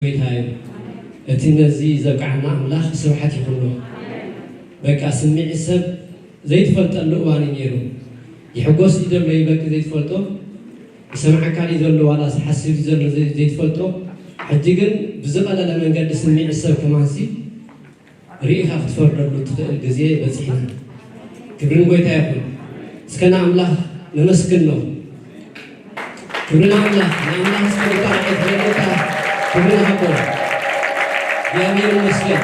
ጎይታ እዩ። እቲ ነዚ ዘብቅዓና ኣምላኽ ስብሓት ይኹኖ። በቃ ስምዒት ሰብ ዘይትፈልጠሉ እዋን እዩ ነይሩ። ይሕጎስ እዩ ዘሎ ይበቂ ዘይትፈልጦ፣ ይሰምዓካ ድዩ ዘሎ ዋላ ዝሓስብ እዩ ዘሎ ዘይ- ዘይትፈልጦ። ሕጂ ግን ብዝቐለለ መንገዲ ስምዒት ሰብ ከማንሲ ርኢኻ ክትፈርደሉ ትኽእል ግዜ በጺሕና። ክብርን ጎይታ ይኹን። እስከ ንኣምላኽ ነመስግን ነው። ክብሪ ንኣምላኽ፣ ንኣምላኽ እስከ ንባርኽ፣ ንጎይታ ክብሪ ንሃቦ። እግዚኣብሔር ይመስገን።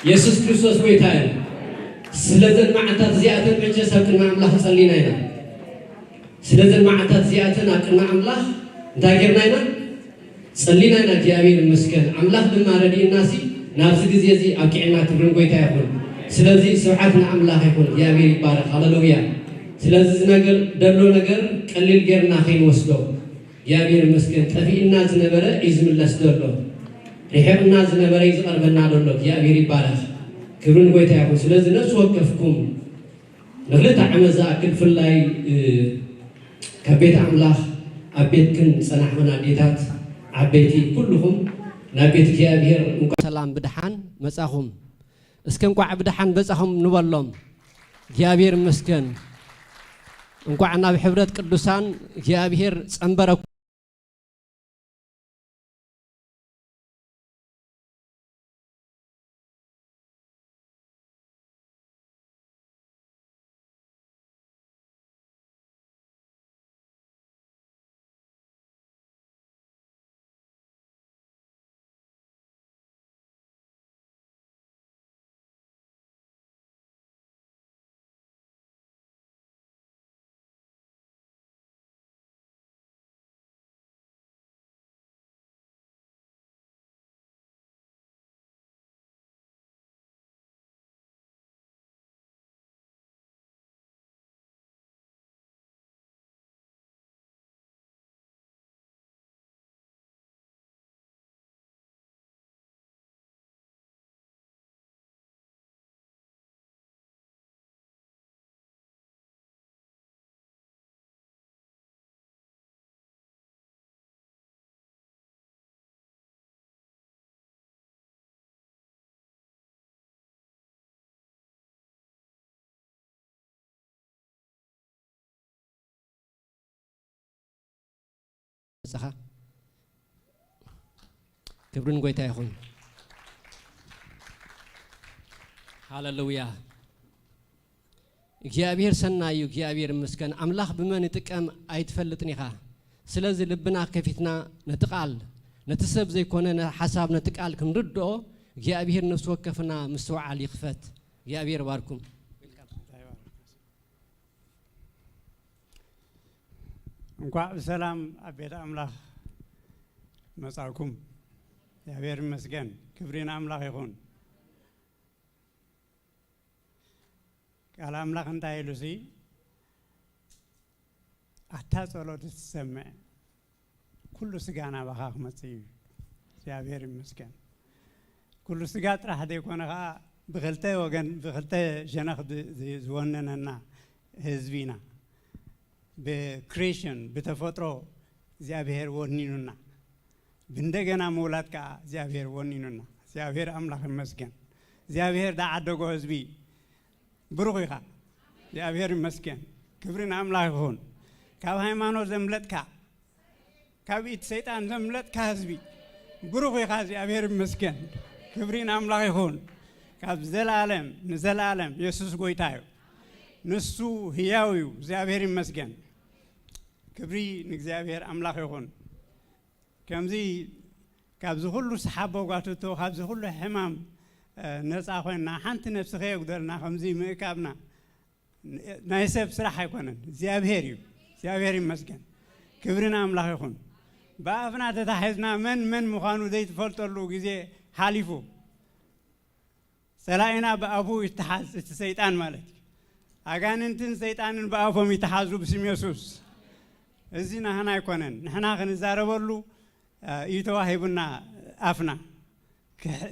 የሱስ ክርስቶስ ጎይታ እዩ። ስለዘን መዓልታት እዚኣተን መቸስ ኣብ ቅድሚ ኣምላኽ ጸሊና ኢና። ስለዘን መዓልታት እዚኣተን ኣብ ቅድሚ ኣምላኽ እንታይ ጌርና ኢና? ጸሊና ኢና። እግዚኣብሔር ይመስገን። ኣምላኽ ድማ ረዲእናሲ ናብዚ ግዜ እዚ ኣብቂዕና፣ ክብርን ጎይታ ይኹን። ስለዚ ስብሓት ንኣምላኽ ይኹን። እግዚኣብሔር ይባረኽ። ሃሌሉያ። ስለዚ እዚ ነገር ደሎ ነገር ቀሊል ጌርና ከይንወስዶ። እግዚኣብሔር ይመስገን። ጠፊእና ዝነበረ እዩ ዝምለስ ዘሎ። ርሒቕና ዝነበረ እዩ ዝቐርበና ዘሎ። እግዚኣብሔር ይባረኽ። ክብርን ጎይታ ይኹን። ስለዚ ነፍሲ ወከፍኩም ንክልተ ዓመት ዝኣክል ብፍላይ እ፣ ካብ ቤት ኣምላኽ ኣብ ቤትክን ዝጸናሕኽን ኣዴታት ዓበይቲ ኩልኹም ናብ ቤት እግዚኣብሔር እንኳዕ ሰላም ብድሓን መጻኹም። እስከ እንኳዕ ብድሓን በጻኹም ንበሎም። እግዚኣብሔር ይመስገን። እንኳዕ ናብ ሕብረት ቅዱሳን እግዚኣብሔር ጸንበረኩም። መጻኻ። ክብርን ጎይታ ይኹን። ሃሌሉያ። እግዚኣብሔር ሰናይ እዩ። እግዚኣብሔር ይመስገን። ኣምላኽ ብመን ይጥቀም ኣይትፈልጥን ኢኻ። ስለዚ ልብና ከፊትና ነቲ ቃል፣ ነቲ ሰብ ዘይኮነ ሓሳብ፣ ነቲ ቃል ክንርድኦ እግዚኣብሔር ነፍሲ ወከፍና ምስትውዓል ይኽፈት። እግዚኣብሔር ይባርኩም። እንኳዕ ብሰላም ኣብ ቤት ኣምላኽ መጻእኩም። እግዚኣብሔር ይመስገን። ክብሪ ንኣምላኽ ይኹን። ቃል ኣምላኽ እንታይ ኢሉሲ፣ ኣታ ጸሎት ትሰምዕ፣ ኩሉ ስጋ ናባኻ ክመጽእ እዩ። እግዚኣብሔር ይመስገን። ኩሉ ስጋ ጥራሕ ዘይኮነ ኸዓ ብኽልተ ወገን፣ ብኽልተ ሸነኽ ዝ- ዝ- ዝወነነና ህዝቢ ኢና። ብክሬሽን፣ ብተፈጥሮ እግዚኣብሔር ወኒኑና። ብእንደገና ምውላድ ከዓ እግዚኣብሔር ወኒኑና። እግዚኣብሔር ኣምላኽ ይመስገን። እግዚኣብሔር ዝዓደጎ ህዝቢ ብሩኽ ኢኻ። እግዚኣብሔር ይመስገን። ክብሪ ንኣምላኽ ይኹን። ካብ ሃይማኖት ዘምለጥካ፣ ካብ ኢድ ሰይጣን ዘምለጥካ ህዝቢ ብሩኽ ኢኻ። እግዚኣብሔር ይመስገን። ክብሪ ንኣምላኽ ይኹን። ካብ ዘላለም ንዘላለም የሱስ ጎይታ እዩ። ንሱ ህያው እዩ። እግዚኣብሔር ይመስገን። ክብሪ ንእግዚኣብሔር ኣምላኽ ይኹን። ከምዚ ካብዚ ኩሉ ሰሓቦ ጓትቶ፣ ካብዚ ኩሉ ሕማም ነፃ ኮይንና፣ ሓንቲ ነፍሲ ከየጉደልና ከምዚ ምእካብና ናይ ሰብ ስራሕ ኣይኮነን፣ እግዚኣብሔር እዩ። እግዚኣብሔር ይመስገን። ክብሪ ንኣምላኽ ይኹን። ብኣፍና ተታሒዝና መን መን ምዃኑ ዘይትፈልጠሉ ግዜ ሓሊፉ። ጸላኢና ብኣፉ ይተሓዝ፣ እቲ ሰይጣን ማለት እዩ። ኣጋንንትን ሰይጣንን ብኣፎም ይተሓዙ ብስም የሱስ። እዚ ናህና ኣይኮነን። ንሕና ክንዛረበሉ እዩ ተዋሂቡና ኣፍና።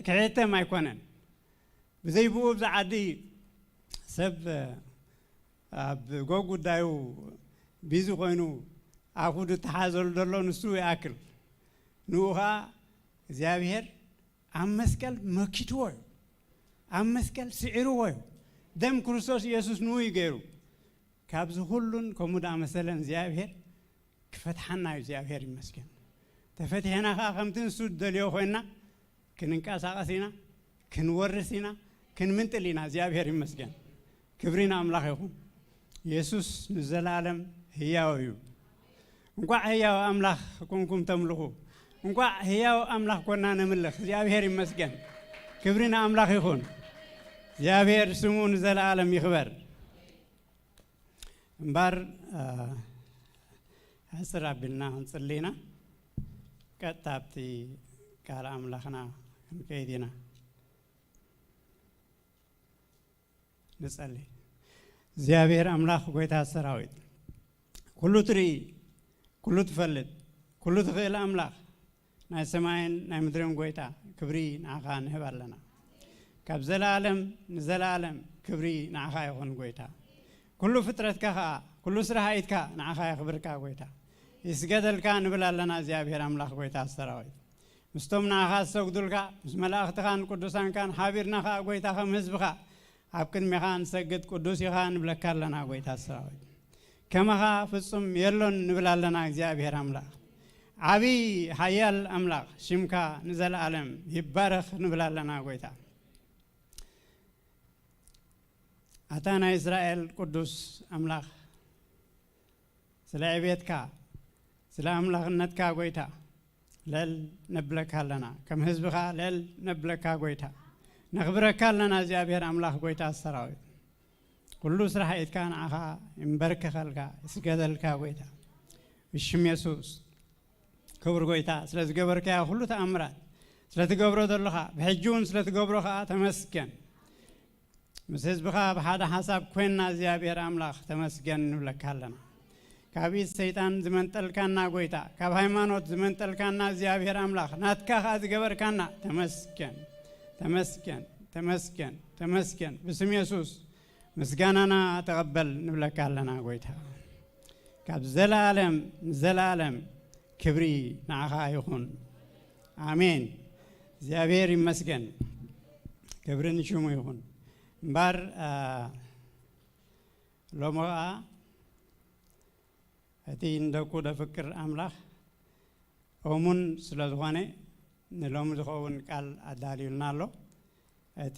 ክሕተም ኣይኮነን። ብዘይ ብኡ ኣብዚ ዓዲ ሰብ ኣብ ጎግ ጉዳዩ ቢዚ ኮይኑ ኣፉ ዝተሓዘሉ ዘሎ ንሱ ይኣክል። ንኡ ኸዓ እግዚኣብሔር ኣብ መስቀል መኪትዎ እዩ። ኣብ መስቀል ስዒርዎ እዩ። ደም ክርስቶስ ኢየሱስ ንኡ እዩ ገይሩ። ካብዚ ኩሉን ከምኡ ደኣ መሰለን እግዚኣብሔር ክፈትሓና እዩ። እግዚኣብሔር ይመስገን። ተፈቲሕና ኸዓ ከምቲ ንሱ ዝደልዮ ኮይንና ክንንቀሳቐስ ኢና፣ ክንወርስ ኢና፣ ክንምንጥል ኢና። እግዚኣብሔር ይመስገን። ክብሪ ንኣምላኽ ይኹን። የሱስ ንዘለኣለም ህያው እዩ። እንቋዕ ህያው ኣምላኽ ኮንኩም ተምልኹ። እንቋዕ ህያው ኣምላኽ ኮና ነምልኽ። እግዚኣብሔር ይመስገን። ክብሪ ንኣምላኽ ይኹን። እግዚኣብሔር ስሙ ንዘለኣለም ይኽበር። እምበር ሕጽር ኣቢልና ክንጽሊ ኢና። ቀጥታ ኣብቲ ቃል ኣምላኽና ክንከይድ ኢና። ንጸሊ። እግዚኣብሔር ኣምላኽ ጎይታ ሰራዊት፣ ኩሉ ትርኢ፣ ኩሉ ትፈልጥ፣ ኩሉ ትኽእል ኣምላኽ፣ ናይ ሰማይን ናይ ምድርን ጎይታ፣ ክብሪ ንዓኻ ንህብ ኣለና። ካብ ዘለኣለም ንዘለኣለም ክብሪ ንዓኻ ይኹን ጎይታ። ኩሉ ፍጥረትካ ኸኣ፣ ኩሉ ስራሕ ኢድካ ንዓኻ የኽብርካ ጎይታ። ይስገደልካ ንብል ኣለና እግዚኣብሔር ኣምላኽ ጎይታ ሰራዊት። ምስቶም ንዓኻ ዝሰግዱልካ፣ ምስ መላእኽትኻን ቅዱሳንካን ሓቢርና ኸኣ ጎይታ ከም ህዝብኻ ኣብ ቅድሜኻ ንሰግድ ቅዱስ ኢኻ ንብለካ ኣለና ጎይታ ሰራዊት። ከማኻ ፍጹም የሎን ንብል ኣለና እግዚኣብሔር ኣምላኽ። ዓቢ ሓያል ኣምላኽ ሽምካ ንዘለኣለም ይባረኽ ንብል ኣለና ጎይታ። ኣታ ናይ እስራኤል ቅዱስ ኣምላኽ ስለ ዕቤትካ ስለ ኣምላኽነትካ ጎይታ ለል ነብለካ ኣለና። ከም ህዝብኻ ለል ነብለካ ጎይታ ነኽብረካ ኣለና እግዚኣብሔር ኣምላኽ ጎይታ ሰራዊት። ኩሉ ስራሕ ኢድካ ንዓኻ ይንበርከኸልካ ይስገደልካ ጎይታ ብሽም የሱስ። ክቡር ጎይታ ስለ ዝገበርካዮ ኩሉ ተኣምራት ስለ ትገብሮ ዘለኻ ብሕጂ እውን ስለ ትገብሮ ኸዓ ተመስገን። ምስ ህዝብኻ ብሓደ ሓሳብ ኮይንና እግዚኣብሔር ኣምላኽ ተመስገን ንብለካ ኣለና። ካብ ኢድ ሰይጣን ዝመንጠልካና ጎይታ ካብ ሃይማኖት ዝመንጠልካና እግዚኣብሔር ኣምላኽ ናትካ ኸዓ ዝገበርካና ተመስገን። ተመስገን። ተመስገን። ተመስገን ብስም የሱስ ምስጋናና ተቐበል ንብለካ ኣለና ጎይታ። ካብ ዘለኣለም ንዘለኣለም ክብሪ ንዓኻ ይኹን። ኣሜን። እግዚኣብሔር ይመስገን። ክብሪ ንሽሙ ይኹን። እምበር ሎሚ ኸዓ እቲ ንደቁ ደፍቅር ኣምላኽ እሙን ስለ ዝኾነ ንሎሚ ዝኸውን ቃል ኣዳልዩልና ኣሎ። እቲ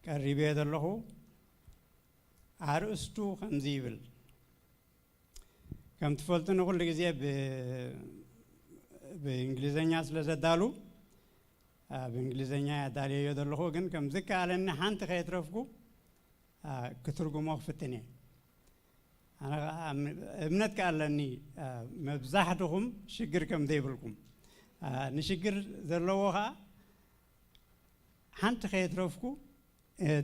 ቀሪበዮ ዘለኹ ኣርእስቱ ከምዚ ይብል። ከም ትፈልጡ ንኹሉ ግዜ ብእንግሊዘኛ ስለ ዘዳሉ ብእንግሊዘኛ ያዳልየዮ ዘለኹ ግን ከም ዝከኣለኒ ሓንቲ ከየትረፍኩ ክትርጉሞ ክፍትን እየ። ኣነ እምነት ከኣለኒ መብዛሕትኹም ሽግር ከም ዘይብልኩም ንሽግር ዘለዎ ኸዓ ሓንቲ ከየትረፍኩ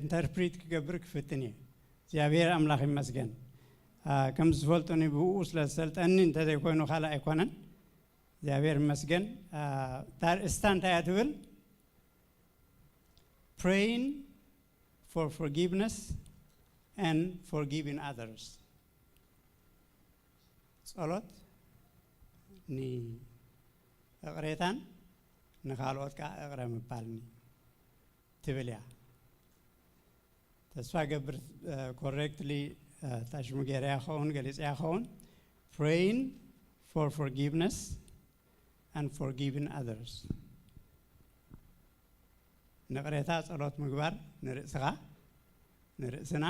ኢንተርፕሪት ክገብር ክፍትን እየ። እግዚኣብሔር ኣምላኽ ይመስገን። ከም ዝፈልጡኒ ብኡ ስለ ዝሰልጠኒ እንተዘይኮይኑ ካልእ ኣይኮነን። እግዚኣብሔር ይመስገን። እታ ርእስታ እንታይ እያ ትብል? Praying for forgiveness and forgiving others። ጸሎት ንእቕሬታን ንኻልኦት ከዓ እቕረ ምባልኒ ትብል እያ። ተስፋ ገብር ኮሬክትሊ ታሽሙ ገይረያ ኸውን ገሊፀያ ኸውን። Praying for forgiveness and forgiving others። ንቕሬታ ጸሎት ምግባር ንርእስኻ ንርእስና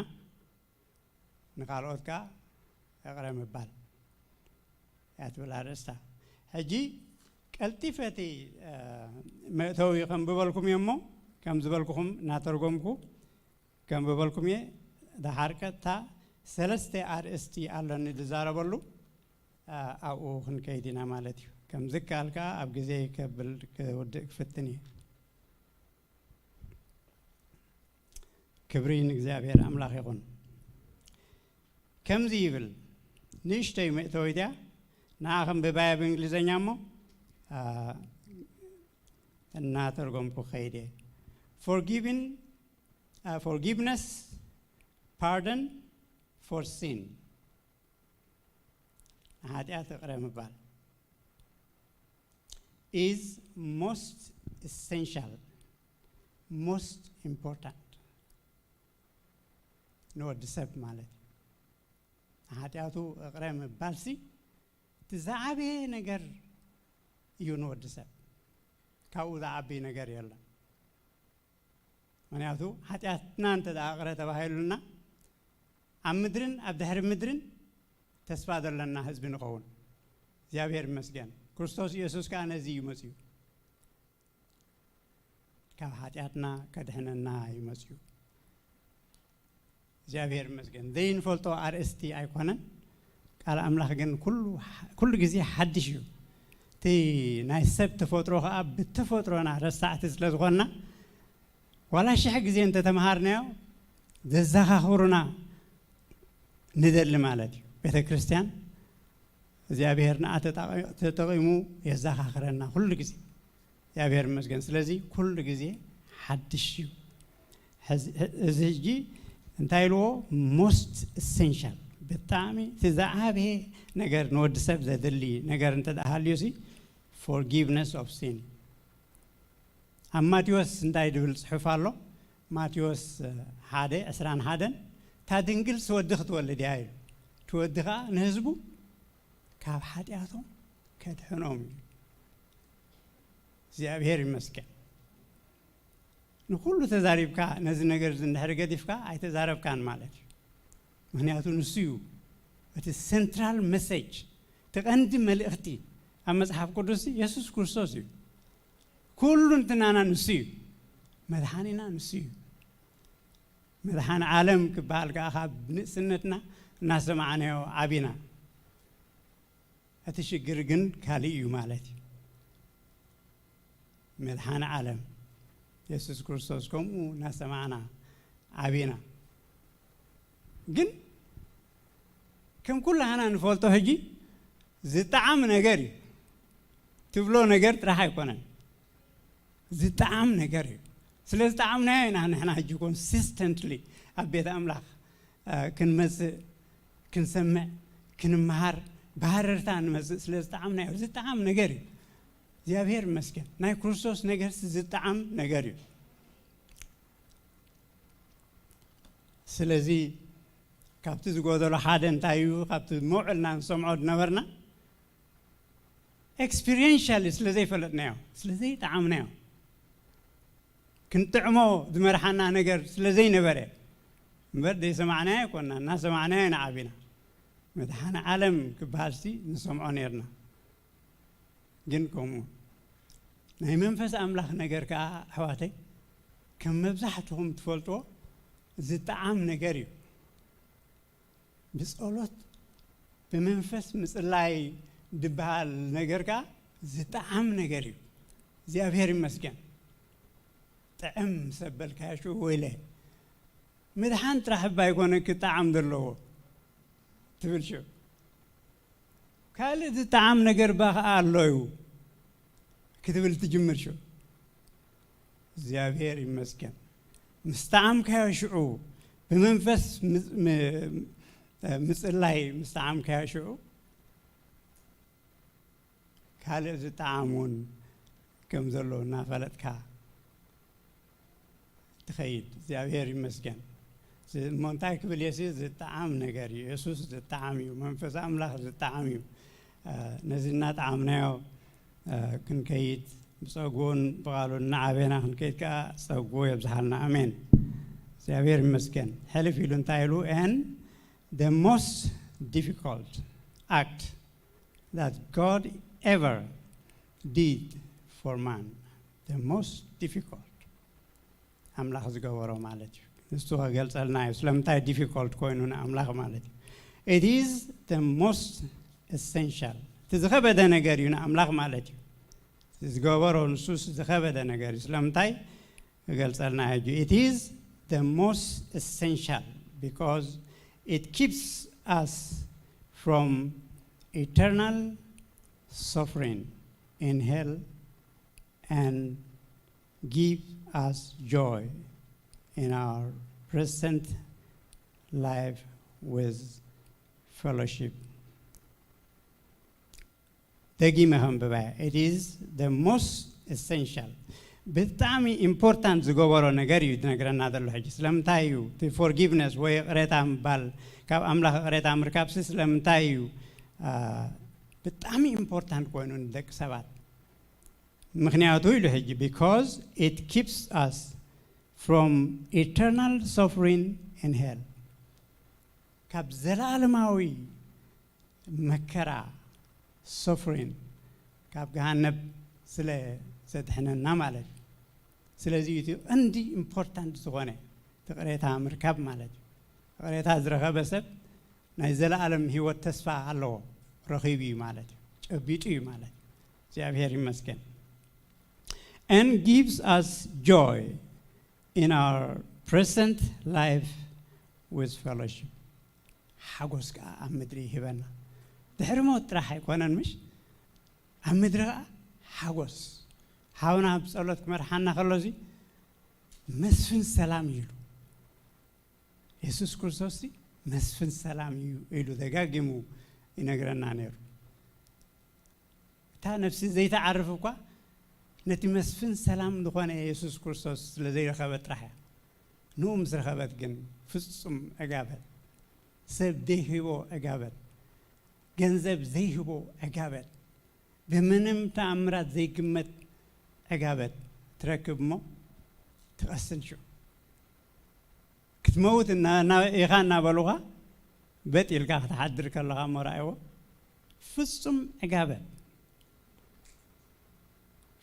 ንኻልኦት ከኣ እቕረ ምባል እያ ትብል ኣርእስታ። ሕጂ ቀልጢፈ እቲ መእተዊ ከንብበልኩም እየ እሞ ከም ዝበልኩኹም እናተርጎምኩ ከንብበልኩም እየ። ደሓር ቀጥታ ሰለስተ ኣርእስቲ ኣለኒ ዝዛረበሉ ኣብኡ ክንከይድ ኢና ማለት እዩ። ከም ዝከኣል ከኣ ኣብ ግዜ ከብል ክውድእ ክፍትን እየ። ክብሪ ንእግዚኣብሔር ኣምላኽ ይኹን። ከምዚ ይብል፣ ንእሽተይ መእተዊት እያ፣ ንዓ ከንብባያ ብእንግሊዘኛ እሞ እናተርጎምኩ ከይደ። Forgiving, forgiveness, pardon for sin። ንሓጢኣት እቕረ ምባል። is most essential, most important ንወዲ ሰብ ማለት እዩ። ንሓጢኣቱ እቕረ ምባልሲ እቲ ዝዓበየ ነገር እዩ ንወዲ ሰብ። ካብኡ ዝዓቢ ነገር የለን። ምክንያቱ ሓጢኣትና እንተ ደኣ እቕረ ተባሂሉና ኣብ ምድርን ኣብ ድሕሪ ምድርን ተስፋ ዘለና ህዝቢ ንኸውን። እግዚኣብሔር ይመስገን። ክርስቶስ ኢየሱስ ከኣ ነዚ እዩ መጺኡ። ካብ ሓጢኣትና ከድሕነና እዩ መጺኡ። እግዚኣብሔር ይመስገን። ዘይንፈልጦ ኣርእስቲ ኣይኮነን። ቃል ኣምላኽ ግን ኩሉ፣ ኩሉ ግዜ ሓድሽ እዩ። እቲ ናይ ሰብ ተፈጥሮ ከኣ ብተፈጥሮና ረሳዕቲ ስለ ዝኾንና፣ ዋላ ሽሕ ግዜ እንተተምሃርናዮ፣ ዘዘኻኽሩና ንደሊ ማለት እዩ። ቤተ ክርስቲያን እግዚኣብሔር ንኣ ተጠቒ-፣ ተጠቒሙ የዘኻኽረና ኩሉ ግዜ። እግዚኣብሔር ይመስገን። ስለዚ ኩሉ ግዜ ሓድሽ እዩ። ሕዚ፣ እዚ ሕጂ እንታይ ኢልዎ? Most essential፣ ብጣዕሚ እቲ ዝዓበየ ነገር ንወዲ ሰብ ዘድሊ ነገር እንተ ደኣ ሃልዩሲ፣ forgiveness of sin። ኣብ ማቴዎስ እንታይ ድብል ጽሑፍ ኣሎ? ማቴዎስ ሓደ ዕስራን ሓደን፣ "እታ ድንግል ስወዲ ክትወልድ እያ" ኢሉ። እቲ ወዲ ኸኣ ንህዝቡ ካብ ሓጢኣቶም ከድሕኖም እዩ። እግዚኣብሔር ይመስገን። ንኹሉ ተዛሪብካ፣ ነዚ ነገር እዚ እንድሕር ገዲፍካ ኣይተዛረብካን ማለት እዩ። ምክንያቱ ንሱ እዩ እቲ ሴንትራል መሴጅ፣ እቲ ቀንዲ መልእኽቲ ኣብ መጽሓፍ ቅዱስ የሱስ ክርስቶስ እዩ። ኩሉ እንትናና ንሱ እዩ። መድሓኒና ንሱ እዩ። መድሓኒ ዓለም ክበሃል ከኣ ካብ ንእስነትና እናሰማዕናዮ ዓቢና። እቲ ሽግር ግን ካልእ እዩ ማለት እዩ። መድሓኒ ዓለም የሱስ ክርስቶስ ከምኡ እናሰማዕና ዓቢና። ግን ከም ኩላህና ንፈልጦ ሕጂ ዝጠዓም ነገር እዩ። ትብሎ ነገር ጥራሕ ኣይኮነን። ዝጠዓም ነገር እዩ። ስለ ዝጠዓምናዮ ኢና ንሕና ሕጂ ኮንሲስተንትሊ ኣብ ቤት ኣምላኽ፣ እ፣ ክንመጽእ፣ ክንሰምዕ፣ ክንመሃር፣ ብሃረርታ ንመጽእ ስለ ዝጠዓምናዮ። ዝጠዓም ነገር እዩ። እግዚኣብሔር ይመስገን። ናይ ክርስቶስ ነገርሲ ዝጠዓም ነገር እዩ። ስለዚ ካብቲ ዝጎደሎ ሓደ እንታይ እዩ? ካብቲ መውዕልና ንሰምዖ ዝነበርና ኤክስፒሪየንሻሊ ስለ ዘይፈለጥናዮ፣ ስለ ዘይጠዓምናዮ፣ ክንጥዕሞ ዝመርሓና ነገር ስለ ዘይነበረ እምበር ዘይሰማዕናዮ ኣይኮንና፣ እናሰማዕናዮ ኢና ዓቢና። መድሓኒ ዓለም ክበሃልሲ ንሰምዖ ነርና። ግን ከምኡ ናይ መንፈስ ኣምላኽ ነገር ከኣ ኣሕዋተይ፣ ከም መብዛሕትኹም ትፈልጥዎ ዝጠዓም ነገር እዩ። ብጸሎት ብመንፈስ ምጽላይ ዝበሃል ነገር ከኣ ዝጠዓም ነገር እዩ። እግዚኣብሔር ይመስገን። ጥዕም ምስ ኣበልካዮ ሽዑ ወይለ። ምድሓን ጥራሕ እባ ኣይኮነ ክጠዓም ዘለዎ ትብል ሽዑ። ካልእ ዝጠዓም ነገር እባ ከኣ ኣሎ እዩ ክትብል ትጅምር ሽዑ። እግዚኣብሔር ይመስገን። ምስ ጠዓምካዮ ሽዑ፣ ብመንፈስ ም-፣ ም-፣ ምጽላይ ምስ ጠዓምካዮ ሽዑ፣ ካልእ ዝጠዓም እውን ከም ዘሎ እናፈለጥካ ትኸይድ። እግዚኣብሔር ይመስገን። ዝ-፣ እሞ እንታይ ክብል እየ ሲ፣ ዝጠዓም ነገር እዩ። የሱስ ዝጠዓም እዩ። መንፈስ ኣምላኽ ዝጠዓም እዩ። እ፣ ነዚ እናጠዓምናዮ፣ እ፣ ክንከይድ ብጸጉኡን ብቓሉን እናዓበና ክንከይድ ከኣ ጸጉኡ የብዝሓልና። ኣሜን። እግዚኣብሔር ይመስገን። ሕልፍ ኢሉ እንታይ ኢሉ? And the most difficult act that God ever did for man. The most difficult ኣምላኽ ዝገበሮ ማለት እዩ። ንሱ ከገልጸልና እዩ ስለምንታይ ዲፊኮልት ኮይኑ ንኣምላኽ ማለት እዩ። It is the most essential፣ እቲ ዝኸበደ ነገር እዩ ንኣምላኽ ማለት እዩ። እቲ ዝገበሮ ንሱስ ዝኸበደ ነገር እዩ። ስለምንታይ ክገልጸልና ሕጂ? It is the most essential because it keeps us from eternal suffering in hell and give us joy in our present life with fellowship ደጊመ ከንብባ እየ። It is the most essential. ብጣዕሚ ኢምፖርታንት ዝገበሮ ነገር እዩ ዝነግረና ዘሎ። ሕጂ ስለምንታይ እዩ እቲ ፎርጊቭነስ ወይ ቅሬታ ምባል፣ ካብ ኣምላኽ ቅሬታ ምርካብሲ ስለምንታይ እዩ ብጣዕሚ ኢምፖርታንት ኮይኑ ንደቂ ሰባት? ምክንያቱ ኢሉ ሕጂ because it keeps us from eternal suffering in hell, ካብ ዘለኣለማዊ መከራ ሶፍሪን ካብ ገሃነብ ስለ ዘድሕነና ማለት እዩ። ስለዚ እቲ ቀንዲ ኢምፖርታንት ዝኾነ እቲ ቅሬታ ምርካብ ማለት እዩ። ቅሬታ ዝረኸበ ሰብ ናይ ዘለኣለም ህይወት ተስፋ ኣለዎ፣ ረኺቡ እዩ ማለት እዩ፣ ጨቢጡ እዩ ማለት እዩ። እግዚኣብሔር ይመስገን። And gives us joy in our present life with fellowship. ሓጎስ ከዓ ኣብ ምድሪ ይህበና። ድሕሪ ሞት ጥራሕ ኣይኮነን፣ ምሽ ኣብ ምድሪ ከዓ ሓጎስ። ሓውና ኣብ ጸሎት ክመርሓና ከሎ እዚ መስፍን ሰላም እዩ ኢሉ። የሱስ ክርስቶስ መስፍን ሰላም እዩ ኢሉ ደጋጊሙ ይነግረና ነይሩ። እታ ነፍሲ ዘይትዓርፍ እኳ ነቲ መስፍን ሰላም ዝኾነ የሱስ ክርስቶስ ስለ ዘይረኸበት ጥራሕ እያ። ንኡ ምስ ረኸበት ግን ፍጹም ዕጋበት፣ ሰብ ዘይህቦ ዕጋበት፣ ገንዘብ ዘይህቦ ዕጋበት፣ ብምንም ተኣምራት ዘይግመት ዕጋበት ትረክብ እሞ ትቐስን ሽዑ። ክትመውት እና- እና- ኢኻ እናበሉኻ በጥ ኢልካ ክትሓድር ከለኻ እሞ ረኣይዎ። ፍጹም ዕጋበት፣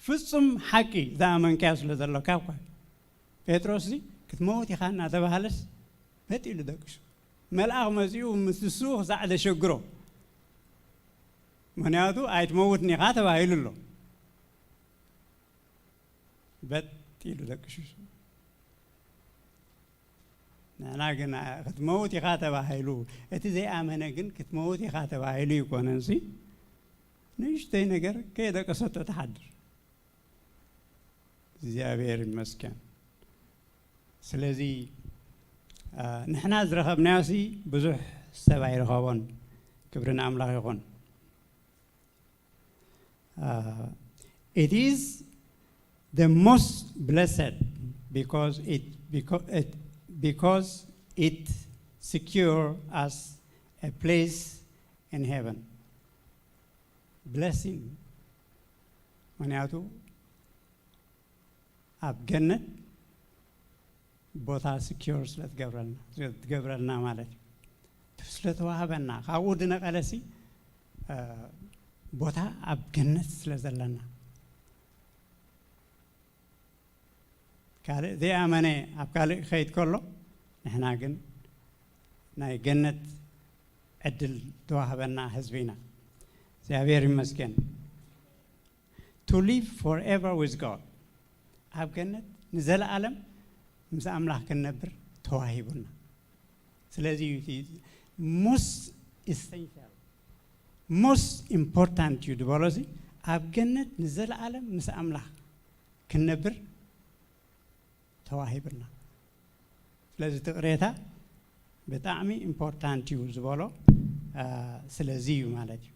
ፍጹም ሓቂ ዝኣመንካዮ ስለ ዘሎካ እኳ። ጴጥሮስ እዚ ክትመውት ኢኻ እናተባህለስ በጥ ኢሉ ደቂሱ። መልኣኽ መጺኡ ምስ ንሱ ክሳዕ ዘሸግሮ፣ ምኽንያቱ ኣይትመውትን ኢኻ ተባሂሉ ኣሎ። በጥ ኢሉ ደቂሱ። ንሕና ግን ክትመውት ኢኻ ተባሂሉ፣ እቲ ዘይኣመነ ግን ክትመውት ኢኻ ተባሂሉ ይኮነንሲ፣ ንእሽተይ ነገር ከየደቀሰቶ ትሓድር። እግዚኣብሔር ይመስገን። ስለዚ ንሕና ዝረኸብናዮሲ ብዙሕ ሰብ ኣይረኸቦን። ክብሪ ንኣምላኽ ይኹን። It is the most blessed because it because it because it secure us a place in heaven. Blessing ምክንያቱ ኣብ ገነት ቦታ ስኪር ስለ ትገብረልና ማለት እዩ። ስለተዋህበና ካብኡ ድነቀለሲ ቦታ ኣብ ገነት ስለ ዘለና። ካልእ ዘይኣመነ ኣብ ካልእ ክኸይድ ከሎ ንሕና ግን ናይ ገነት ዕድል ተዋህበና ህዝቢ ኢና። እግዚኣብሔር ይመስገን። To live forever with God፣ ኣብ ገነት ንዘለኣለም ምስ ኣምላኽ ክንነብር ተዋሂቡና። ስለዚ እዩ እቲ most essential most important እዩ ዝበሎ እዚ ኣብ ገነት ንዘለኣለም ምስ ኣምላኽ ክንነብር ተዋሂብና። ስለዚ እቲ ቅሬታ ብጣዕሚ ኢምፖርታንት እዩ ዝበሎ ስለዚ እዩ ማለት እዩ።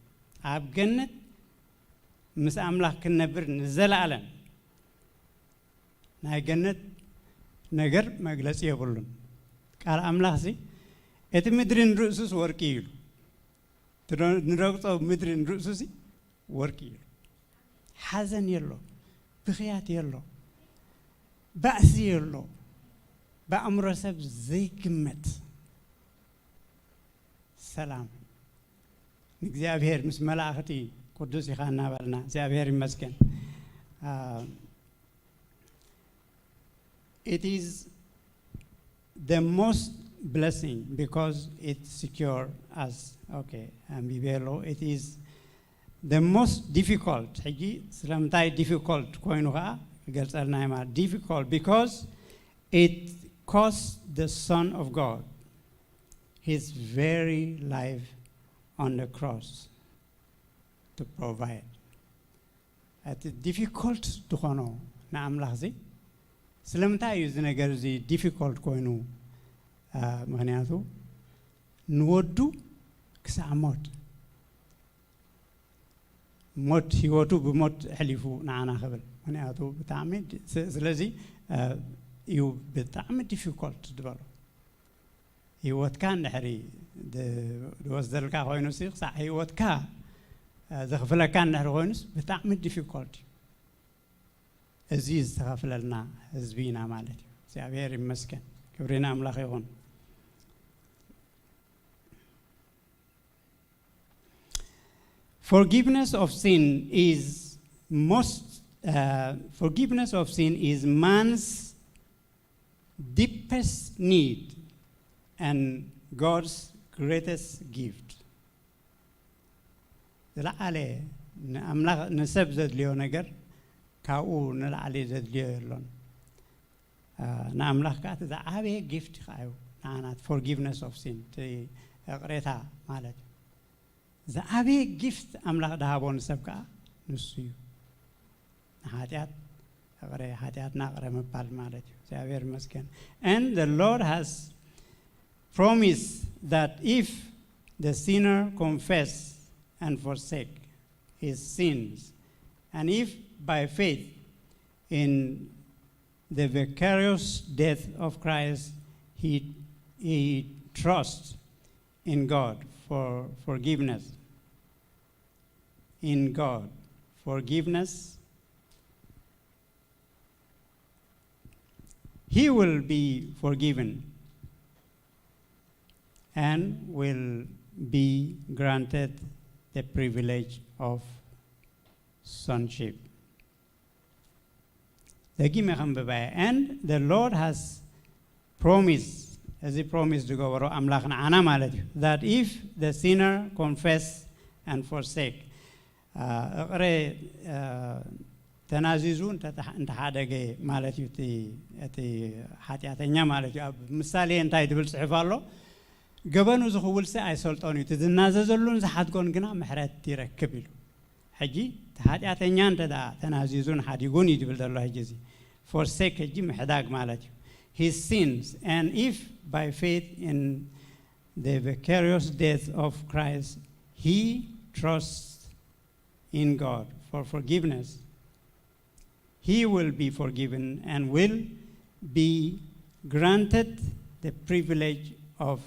ኣብ ገነት ምስ ኣምላኽ ክንነብር ንዘለኣለም ናይ ገነት ነገር መግለፂ የብሉን። ቃል ኣምላኽ ሲ እቲ ምድሪ ንርእሱስ ወርቂ እዩ ኢሉ ንረግፆ ምድሪ ንርእሱሲ ወርቂ እዩ። ሓዘን የሎ፣ ብኽያት የሎ፣ ባእሲ የሎ። ብኣእምሮ ሰብ ዘይግመት ሰላም ንእግዚኣብሔር ምስ መላእኽቲ ቅዱስ ኢኻ እናበልና እግዚኣብሔር ይመስገን። It is the most blessing because it secure us. Okay, and Bibelo, it is the most difficult. ሕጂ ስለምንታይ difficult ኮይኑ ከዓ ይገልጸልና ማለት difficult because it cost the Son of God his very life on the cross to provide. እቲ difficult ዝኾኖ ንኣምላኽ እዚ ስለምንታይ እዩ እዚ ነገር እዚ difficult ኮይኑ? ምክንያቱ ንወዱ ክሳዕ ሞት ሞት፣ ህይወቱ ብሞት ኣሕሊፉ ንዓና ክብል። ምክንያቱ ብጣዕሚ ድ-፣ ስ-፣ ስለዚ፣ እ፣ እዩ ብጣዕሚ difficult ዝበሎ። ህይወትካ እንድሕሪ ድ-፣ ዝወስደልካ ኮይኑሲ፣ ክሳዕ ህይወትካ፣ እ፣ ዘኽፍለካ እንድሕሪ ኮይኑስ ብጣዕሚ difficult እዩ። እዚ ዝተኸፍለልና ህዝቢ ኢና ማለት እዩ። እግዚኣብሔር ይመስገን። ክብሪ ንኣምላኽ ይኹን። Forgiveness of sin is most, uh, forgiveness of sin is man's deepest need and God's greatest gift. ዝለዓለ ንኣምላኽ፣ ንሰብ ዘድልዮ ነገር ካብኡ ንላዕሊ ዘድልዮ የሎን። አ፣ ንኣምላኽ ከኣ እቲ ዝዓበየ ጊፍት ከኣ እዩ። ንዓና forgiveness of sin፣ እቲ ይቕሬታ ማለት እዩ። ዝዓበየ ጊፍት ኣምላኽ ድሃቦ ንሰብ ከኣ ንሱ እዩ። ንሓጢኣት ይቕረ፣ ሓጢኣትና ይቕረ ምባል ማለት እዩ። እግዚኣብሔር ይመስገን። And the Lord has promised that if the sinner confess and forsake his sins, and if by faith in the vicarious death of Christ he, he trusts in God for forgiveness, in God forgiveness, he will be forgiven and will be granted the privilege of sonship. ደጊመ ከንብባየ። And the Lord has promised፣ እዚ ፕሮሚስ ዝገበሮ ኣምላኽ ንዓና ማለት እዩ፣ that if the sinner confess and forsake፣ አ፣ እቕረ፣ አ፣ ተናዚዙ እንተ-፣ እንተሓደገ ማለት እዩ፣ እቲ፣ እቲ ሓጢኣተኛ ማለት እዩ። ኣብ ምሳሌ እንታይ ትብል ጽሑፍ ኣሎ? ገበኑ ዝኽውልሲ ኣይሰልጦን እዩ፣ እቲ ዝናዘዘሉን ዝሓድጎን ግና ምሕረት ይረክብ ኢሉ። ሕጂ እቲ ሓጢኣተኛ እንተ ደኣ ተናዚዙን ሓዲጉን እዩ ዝብል ዘሎ። ሕጂ እዚ forsake ሕጂ ምሕዳግ ማለት እዩ። His sins, and if by faith in the vicarious death of Christ he trusts in God for forgiveness, he will be forgiven and will be granted the privilege of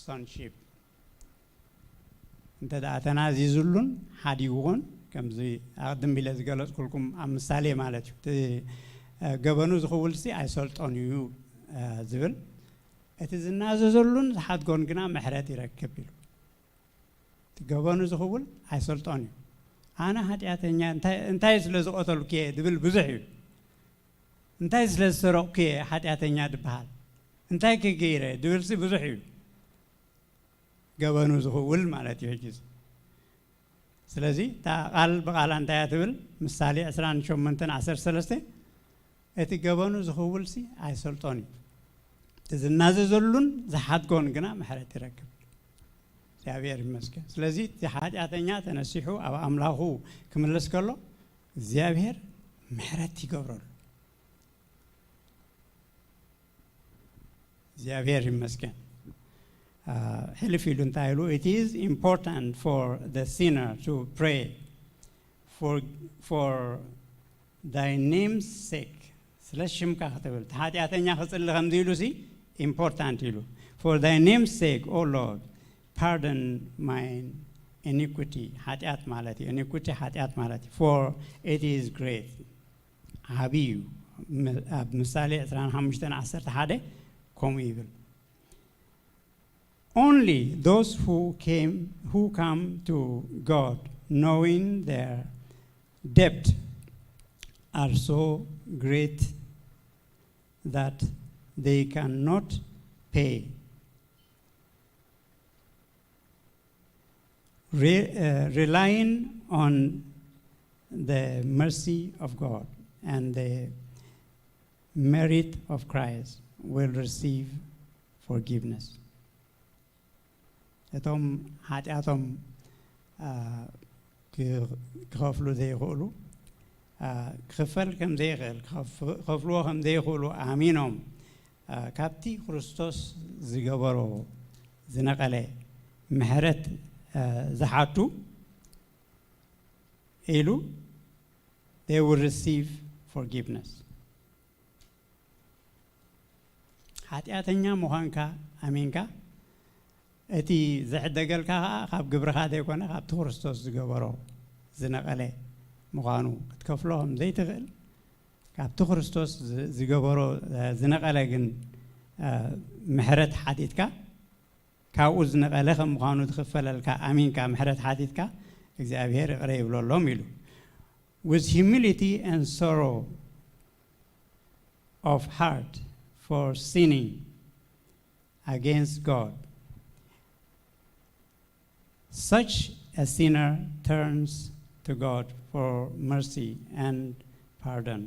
sonship. እንተ ደኣ ተናዚዙሉን ሓዲጉዎን፣ ከምዚ ኣቕድም ኢለ ዝገለጽኩልኩም ኣብ ምሳሌ ማለት እዩ። እቲ፣ እ፣ ገበኑ ዝኽውልሲ ኣይሰልጦን እዩ፣ እ፣ ዝብል፣ እቲ ዝናዘዘሉን ዝሓድጎን ግና ምሕረት ይረክብ ኢሉ። እቲ ገበኑ ዝኽውል ኣይሰልጦን እዩ። ኣነ ሓጢኣተኛ፣ እንታይ፣ እንታይ ስለ ዝቐተልኩ እየ ድብል ብዙሕ እዩ። እንታይ ስለ ዝሰረቕኩ እየ ሓጢኣተኛ ድበሃል። እንታይ ከ ገይረ ድብልሲ ብዙሕ እዩ። ገበኑ ዝኽውል ማለት እዩ ሕጂ እዚ። ስለዚ እታ ቃል ብቓላ እንታይ እያ ትብል? ምሳሌ ዕስራን ሸሞንተን ዓሰርተ ሰለስተ፣ እቲ ገበኑ ዝኽውልሲ ኣይሰልጦን እዩ፣ እቲ ዝናዘዘሉን ዝሓድጎን ግና ምሕረት ይረክብ። እግዚኣብሔር ይመስገን። ስለዚ እቲ ሓጢኣተኛ ተነሲሑ ኣብ ኣምላኹ ክምለስ ከሎ እግዚኣብሔር ምሕረት ይገብረሉ። እግዚኣብሔር ይመስገን። አ፣ ሕልፍ ኢሉ እንታይ ኢሉ? It is important for the sinner to pray for, for thy name's sake። ስለ ሽምካ ክትብል፣ እቲ ሓጢኣተኛ ክጽሊ ከምዚ ኢሉ ሲ ኢምፖርታንት ኢሉ። For thy name's sake, O Lord, pardon my iniquity። ሓጢኣት ማለት እዩ። ኢኒኩቲ ሓጢኣት ማለት እዩ። For it is great። ዓቢ እዩ። ም-፣ ኣብ ምሳሌ ዕስራን ሓሙሽተን ዓሰርተ ሓደ ከምኡ ይብል። Only those who came, who come to God knowing their debt are so great that they cannot pay. Re-, uh, relying on the mercy of God and the merit of Christ will receive forgiveness. እቶም ሓጢኣቶም፣ አ፣ ክ-፣ ክኸፍሉ ዘይኽእሉ፣ አ፣ ክኽፈል ከም ዘይኽእል፣ ክኸፍ-፣ ክኸፍልዎ ከም ዘይኽእሉ ኣሚኖም፣ አ፣ ካብቲ ክርስቶስ ዝገበሮ ዝነቐለ ምሕረት፣ አ፣ ዝሓቱ፣ ኢሉ they will receive forgiveness። ሓጢኣተኛ ምዃንካ ኣሚንካ፣ እቲ ዝሕደገልካ ኸዓ ካብ ግብርኻ ዘይኮነ ካብቲ ክርስቶስ ዝገበሮ ዝነቐለ ምዃኑ ክትከፍሎ ከም ዘይትኽእል፣ ካብቲ ክርስቶስ ዝ- ዝገበሮ እ፣ ዝነቐለ ግን እ፣ ምሕረት ሓቲትካ፣ ካብኡ ዝነቐለ ከም ምዃኑ ዝኽፈለልካ ኣሚንካ ምሕረት ሓቲትካ፣ እግዚኣብሔር ይቕረ ይብለሎም ኢሉ። With humility and sorrow of heart for sinning against God, such a sinner turns to God for mercy and pardon.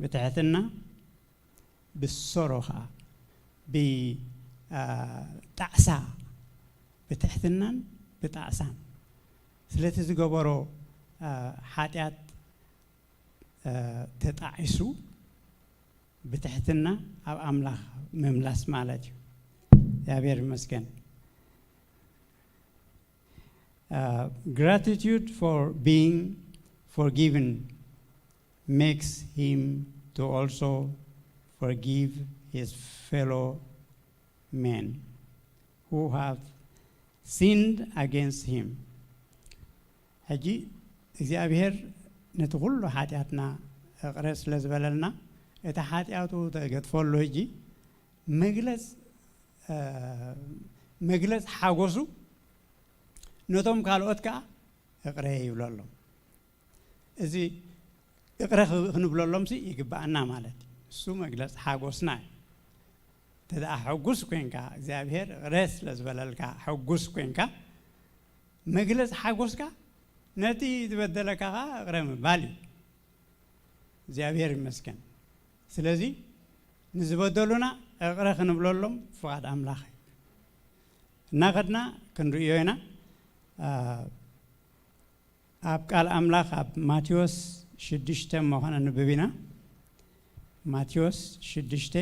ብትሕትና ብሶሮ ኸዓ ብጣዕሳ፣ ብትሕትናን ብጣዕሳን ስለቲ ዝገበሮ ሓጢኣት ተጣዒሱ ብትሕትና ኣብ ኣምላኽ ምምላስ ማለት እዩ። እግዚኣብሔር ይመስገን። Gratitude for being forgiven makes him to also forgive his fellow men who have sinned against him. ሕጂ እግዚኣብሔር ነቲ ኩሉ ሓጢኣትና እቕረ ስለ ዝበለልና፣ እቲ ሓጢኣቱ ተገድፈሉ። ሕጂ መግለጽ መግለጽ ሓጎሱ ነቶም ካልኦት ከኣ እቕረ ይብለሎም። እዚ እቕረ ክንብለሎምሲ ይግባኣና ማለት እዩ። እሱ መግለጽ ሓጎስና እዩ። እንተ ደኣ ሕጉስ ኮንካ፣ እግዚኣብሔር እቕረ ስለ ዝበለልካ ሕጉስ ኮንካ፣ መግለጽ ሓጎስካ ነቲ ዝበደለካ ከኣ እቕረ ምባል እዩ። እግዚኣብሔር ይመስገን። ስለዚ ንዝበደሉና እቕረ ክንብለሎም ፍቓድ ኣምላኽ እዩ። እናኸድና ክንርእዮ ኢና። ኣብ ቃል ኣምላኽ ኣብ ማቴዎስ ሽዱሽተ እሞ ከነንብብ ኢና። ማቴዎስ ሽዱሽተ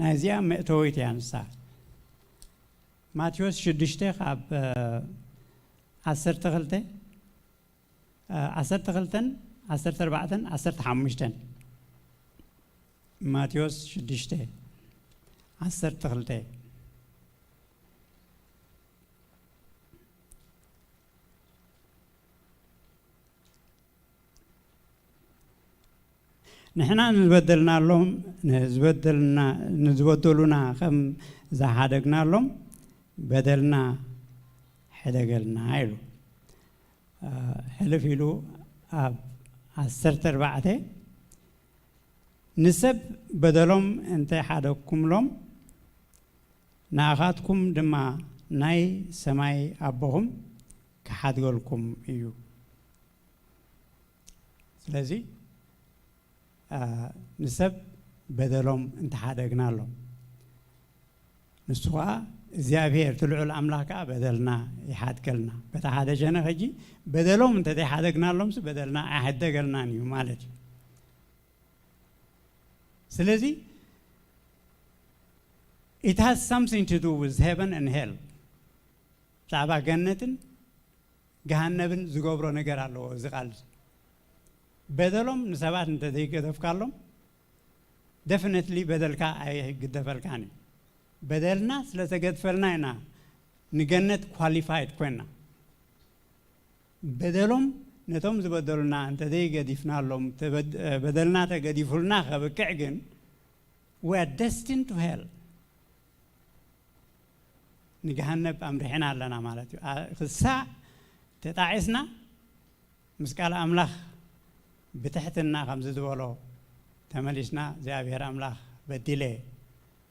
ናይዚኣ መእተዊት እያ ንሳ። ማቴዎስ ሽዱሽተ ካብ ዓሰርተ ክልተ ዓሰርተ ክልተን ዓሰርተ ኣርባዕተን ዓሰርተ ሓሙሽተን። ማቴዎስ ሽዱሽተ ዓሰርተ ክልተ። ንሕና ንዝበደልናሎም ንዝበደልና ንዝበደሉና ከም ዝሓደግናሎም በደልና ሕደገልና ኢሉ። ሕልፍ ኢሉ ኣብ ዓሰርተ ኣርባዕተ ንሰብ በደሎም እንተ ሓደግኩምሎም ንኣኻትኩም ድማ ናይ ሰማይ ኣቦኹም ክሓድገልኩም እዩ። ስለዚ ንሰብ በደሎም እንተሓደግናሎም ንሱ ኸዓ እግዚኣብሔር እቲ ልዑል ኣምላኽ ከኣ በደልና ይሓድገልና። በታ ሓደ ሸነኽ ሕጂ በደሎም እንተዘይሓደግናሎምሲ በደልና ኣይሕደገልናን እዩ ማለት እዩ። ስለዚ it has something to do with heaven and hell። ብዛዕባ ገነትን ገሃነብን ዝገብሮ ነገር ኣለዎ እዚ ቃል እዚ። በደሎም ንሰባት እንተዘይገደፍካሎም definitely በደልካ ኣይግደፈልካን እዩ። በደልና ስለ ተገድፈልና ኢና ንገነት qualified ኮይና። በደሎም ነቶም ዝበደሉና እንተዘይገዲፍናሎም በደልና ተገዲፉልና ከብቅዕ ግን we are destined to hell። ንገሃነብ ኣምሪሕና ኣለና ማለት እዩ። ክሳዕ ተጣዒስና ምስ ቃል ኣምላኽ ብትሕትና ከምዚ ዝበሎ ተመሊስና እግዚኣብሔር ኣምላኽ በዲለ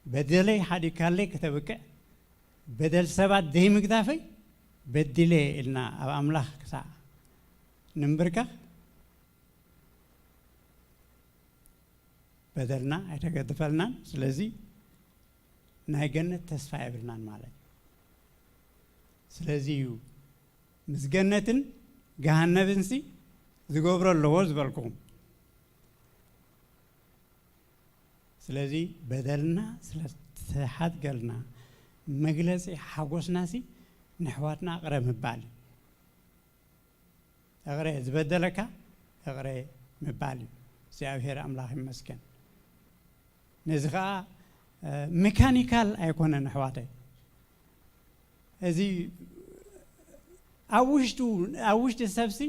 በደለይ ሓዲግካለይ ከተብቅዕ በደል ሰባት ዘይምግዳፈይ በዲለ ኢልና ኣብ ኣምላኽ ክሳዕ ንንብርከኽ በደልና ኣይተገድፈልናን። ስለዚ ናይ ገነት ተስፋ የብልናን ማለት እዩ። ስለዚ እዩ ምስ ገነትን ገሃነብንሲ ዝገብሮ ኣለዎ ዝበልኩኹም። ስለዚ በደልና ስለ ተሓድገልና መግለጺ ሓጎስናሲ ንሕዋትና ቅረ ምባል እዩ። እቕረ ዝበደለካ እቕረ ምባል እዩ። እግዚኣብሔር ኣምላኽ ይመስገን። ነዚ ኸዓ ሜካኒካል ኣይኮነን ኣሕዋተይ። እዚ ኣብ ውሽጡ ኣብ ውሽጢ ሰብሲ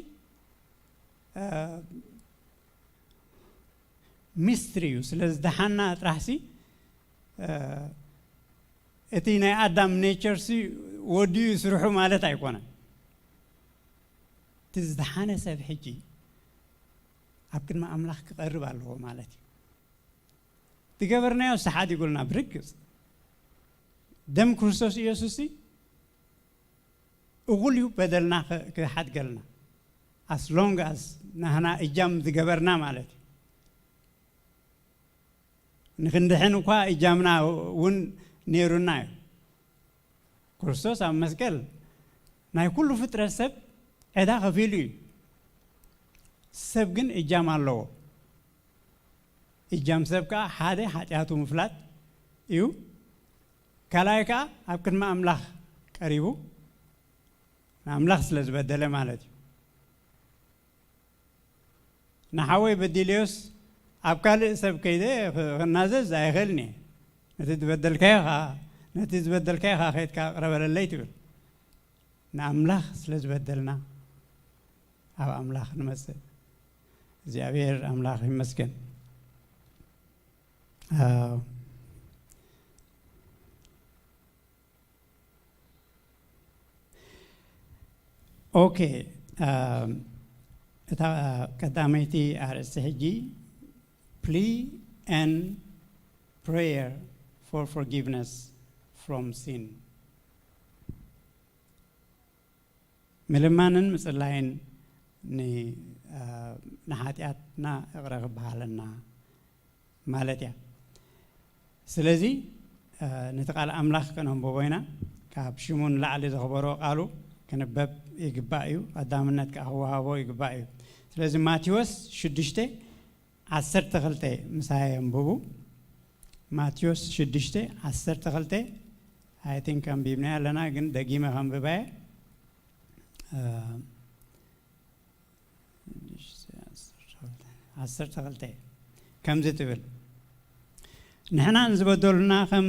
ሚስትሪ እዩ። ስለዚ ደሓና ጥራሕሲ እቲ ናይ ኣዳም ኔቸርሲ ወዲኡ ስርሑ ማለት ኣይኮነን። እቲ ዝደሓነ ሰብ ሕጂ ኣብ ቅድሚ ኣምላኽ ክቐርብ ኣለዎ ማለት እዩ። ዝገበርናዮ ሰሓት ይጉልና ብርግጽ ደም ክርስቶስ ኢየሱስ እኹል እዩ በደልና ክሓድገልና። ኣስ ሎንግ ኣስ ናህና እጃም ዝገበርና ማለት እዩ። ንክንድሕን እኳ እጃምና እውን ነይሩና እዩ። ክርስቶስ ኣብ መስቀል ናይ ኩሉ ፍጥረት ሰብ ዕዳ ከፊሉ እዩ። ሰብ ግን እጃም ኣለዎ። እጃም ሰብ ከዓ ሓደ ሓጢኣቱ ምፍላጥ እዩ። ካልኣይ ከዓ ኣብ ቅድሚ ኣምላኽ ቀሪቡ ንኣምላኽ ስለ ዝበደለ ማለት እዩ። ንሓወይ በዲለዮስ ኣብ ካልእ ሰብ ከይደ ክናዘዝ ኣይኽእልን እየ። ነቲ ዝበደልካዮ ኸዓ ነቲ ዝበደልካዮ ኸዓ ከይድካ ቅረበለለይ ትብል። ንኣምላኽ ስለ ዝበደልና ኣብ ኣምላኽ ንመጽእ። እግዚኣብሔር ኣምላኽ ይመስገን። ኦኬ፣ እታ ቀዳመይቲ ኣርእስቲ ሕጂ plea and prayer for forgiveness from sin። ምልማንን ምጽላይን ንሓጢኣትና እቕረ ክበሃለና ማለት እያ። ስለዚ ነቲ ቃል ኣምላኽ ከነንብቦ ኢና። ካብ ሽሙ ንላዕሊ ዘኽበሮ ቃሉ ክንበብ ይግባእ እዩ። ቀዳምነት ከዓ ክወሃቦ ይግባእ እዩ። ስለዚ ማቴዎስ ሽዱሽተ ዓሰርተ ክልተ ምሳይ ኣንብቡ። ማቴዎስ ሽዱሽተ ዓሰርተ ክልተ፣ I think ኣንቢብናዮ ኣለና፣ ግን ደጊመ ከንብባየ። ዓሰርተ ክልተ ከምዚ ትብል፣ ንሕና ንዝበደሉና ከም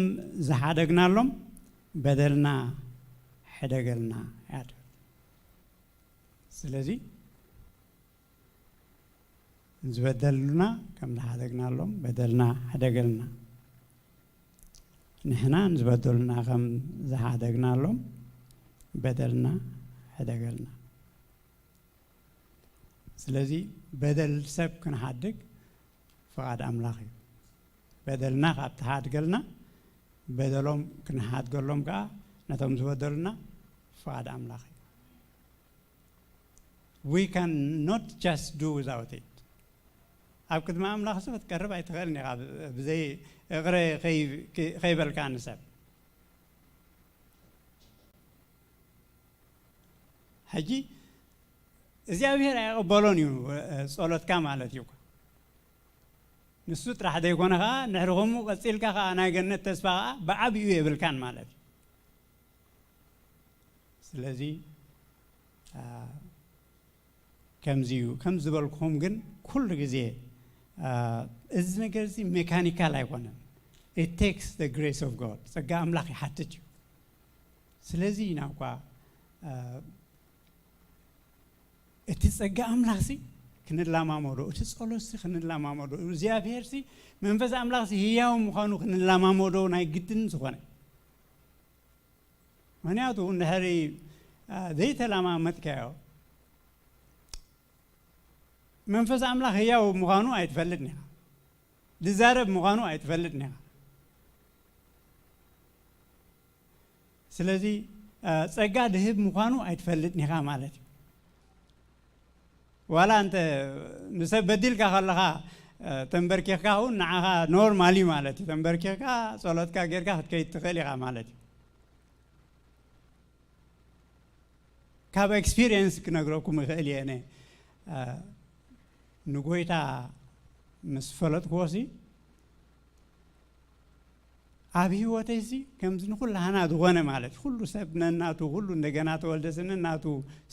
ዝሓደግናሎም በደልና ሕደገልና እያ ትብል። ስለዚ ንዝበደሉና ከም ዝሓደግናሎም በደልና ሕደገልና። ንሕና ንዝበደሉና ከም ዝሓደግናሎም በደልና ሕደገልና። ስለዚ በደል ሰብ ክንሓድግ ፍቓድ ኣምላኽ እዩ። በደልና ካብ ተሓድገልና በደሎም ክንሓድገሎም ከዓ ነቶም ዝበደሉና ፍቓድ ኣምላኽ እዩ። We can not just do without it። ኣብ ቅድሚ ኣምላኽ ሲ ክትቀርብ ኣይትኽእልን ኢኻ ብዘይ እቕረ ከይበልካ ንሰብ። ሕጂ እግዚኣብሔር ኣይቕበሎን እዩ ጸሎትካ ማለት እዩ። ንሱ ጥራሕ ዘይኮነ ከዓ ንሕሪ ከምኡ ቀፂልካ ከዓ ናይ ገነት ተስፋ ከዓ ብዓብኡ የብልካን ማለት እዩ። ስለዚ ከምዚ እዩ። ከም ዝበልኩኹም ግን ኩሉ ግዜ እዚ ነገር እዚ ሜካኒካል ኣይኮነን። It takes the grace of God። ጸጋ ኣምላኽ ይሓትት እዩ። ስለዚ ኢና እኳ እቲ ጸጋ ኣምላኽሲ ክንላማመዶ፣ እቲ ጸሎትሲ ክንላማመዶ፣ እግዚኣብሔርሲ መንፈስ ኣምላኽሲ ህያው ምዃኑ ክንላማመዶ ናይ ግድን ዝኾነ። ምኽንያቱ እንድሕሪ ዘይተላማመጥካዮ መንፈስ ኣምላኽ ህያው ምዃኑ ኣይትፈልጥን ኢኻ። ዝዛረብ ምዃኑ ኣይትፈልጥን ኢኻ። ስለዚ ጸጋ ድህብ ምዃኑ ኣይትፈልጥን ኢኻ ማለት እዩ። ዋላ እንተ ንሰብ በዲልካ ከለኻ ተንበርኪኽካ እውን ንዓኻ ኖርማል እዩ ማለት እዩ። ተንበርኪኽካ ጸሎትካ ጌርካ ክትከይድ ትኽእል ኢኻ ማለት እዩ። ካብ ኤክስፒሪየንስ ክነግረኩም ይኽእል እየ። እነ ንጎይታ ምስ ፈለጥክዎ ሲ ኣብ ህይወተይ ሲ ከምዚ ንኩላህና ዝኾነ ማለት ኩሉ ሰብ ነናቱ ኩሉ እንደገና ተወልደ ሲ ነናቱ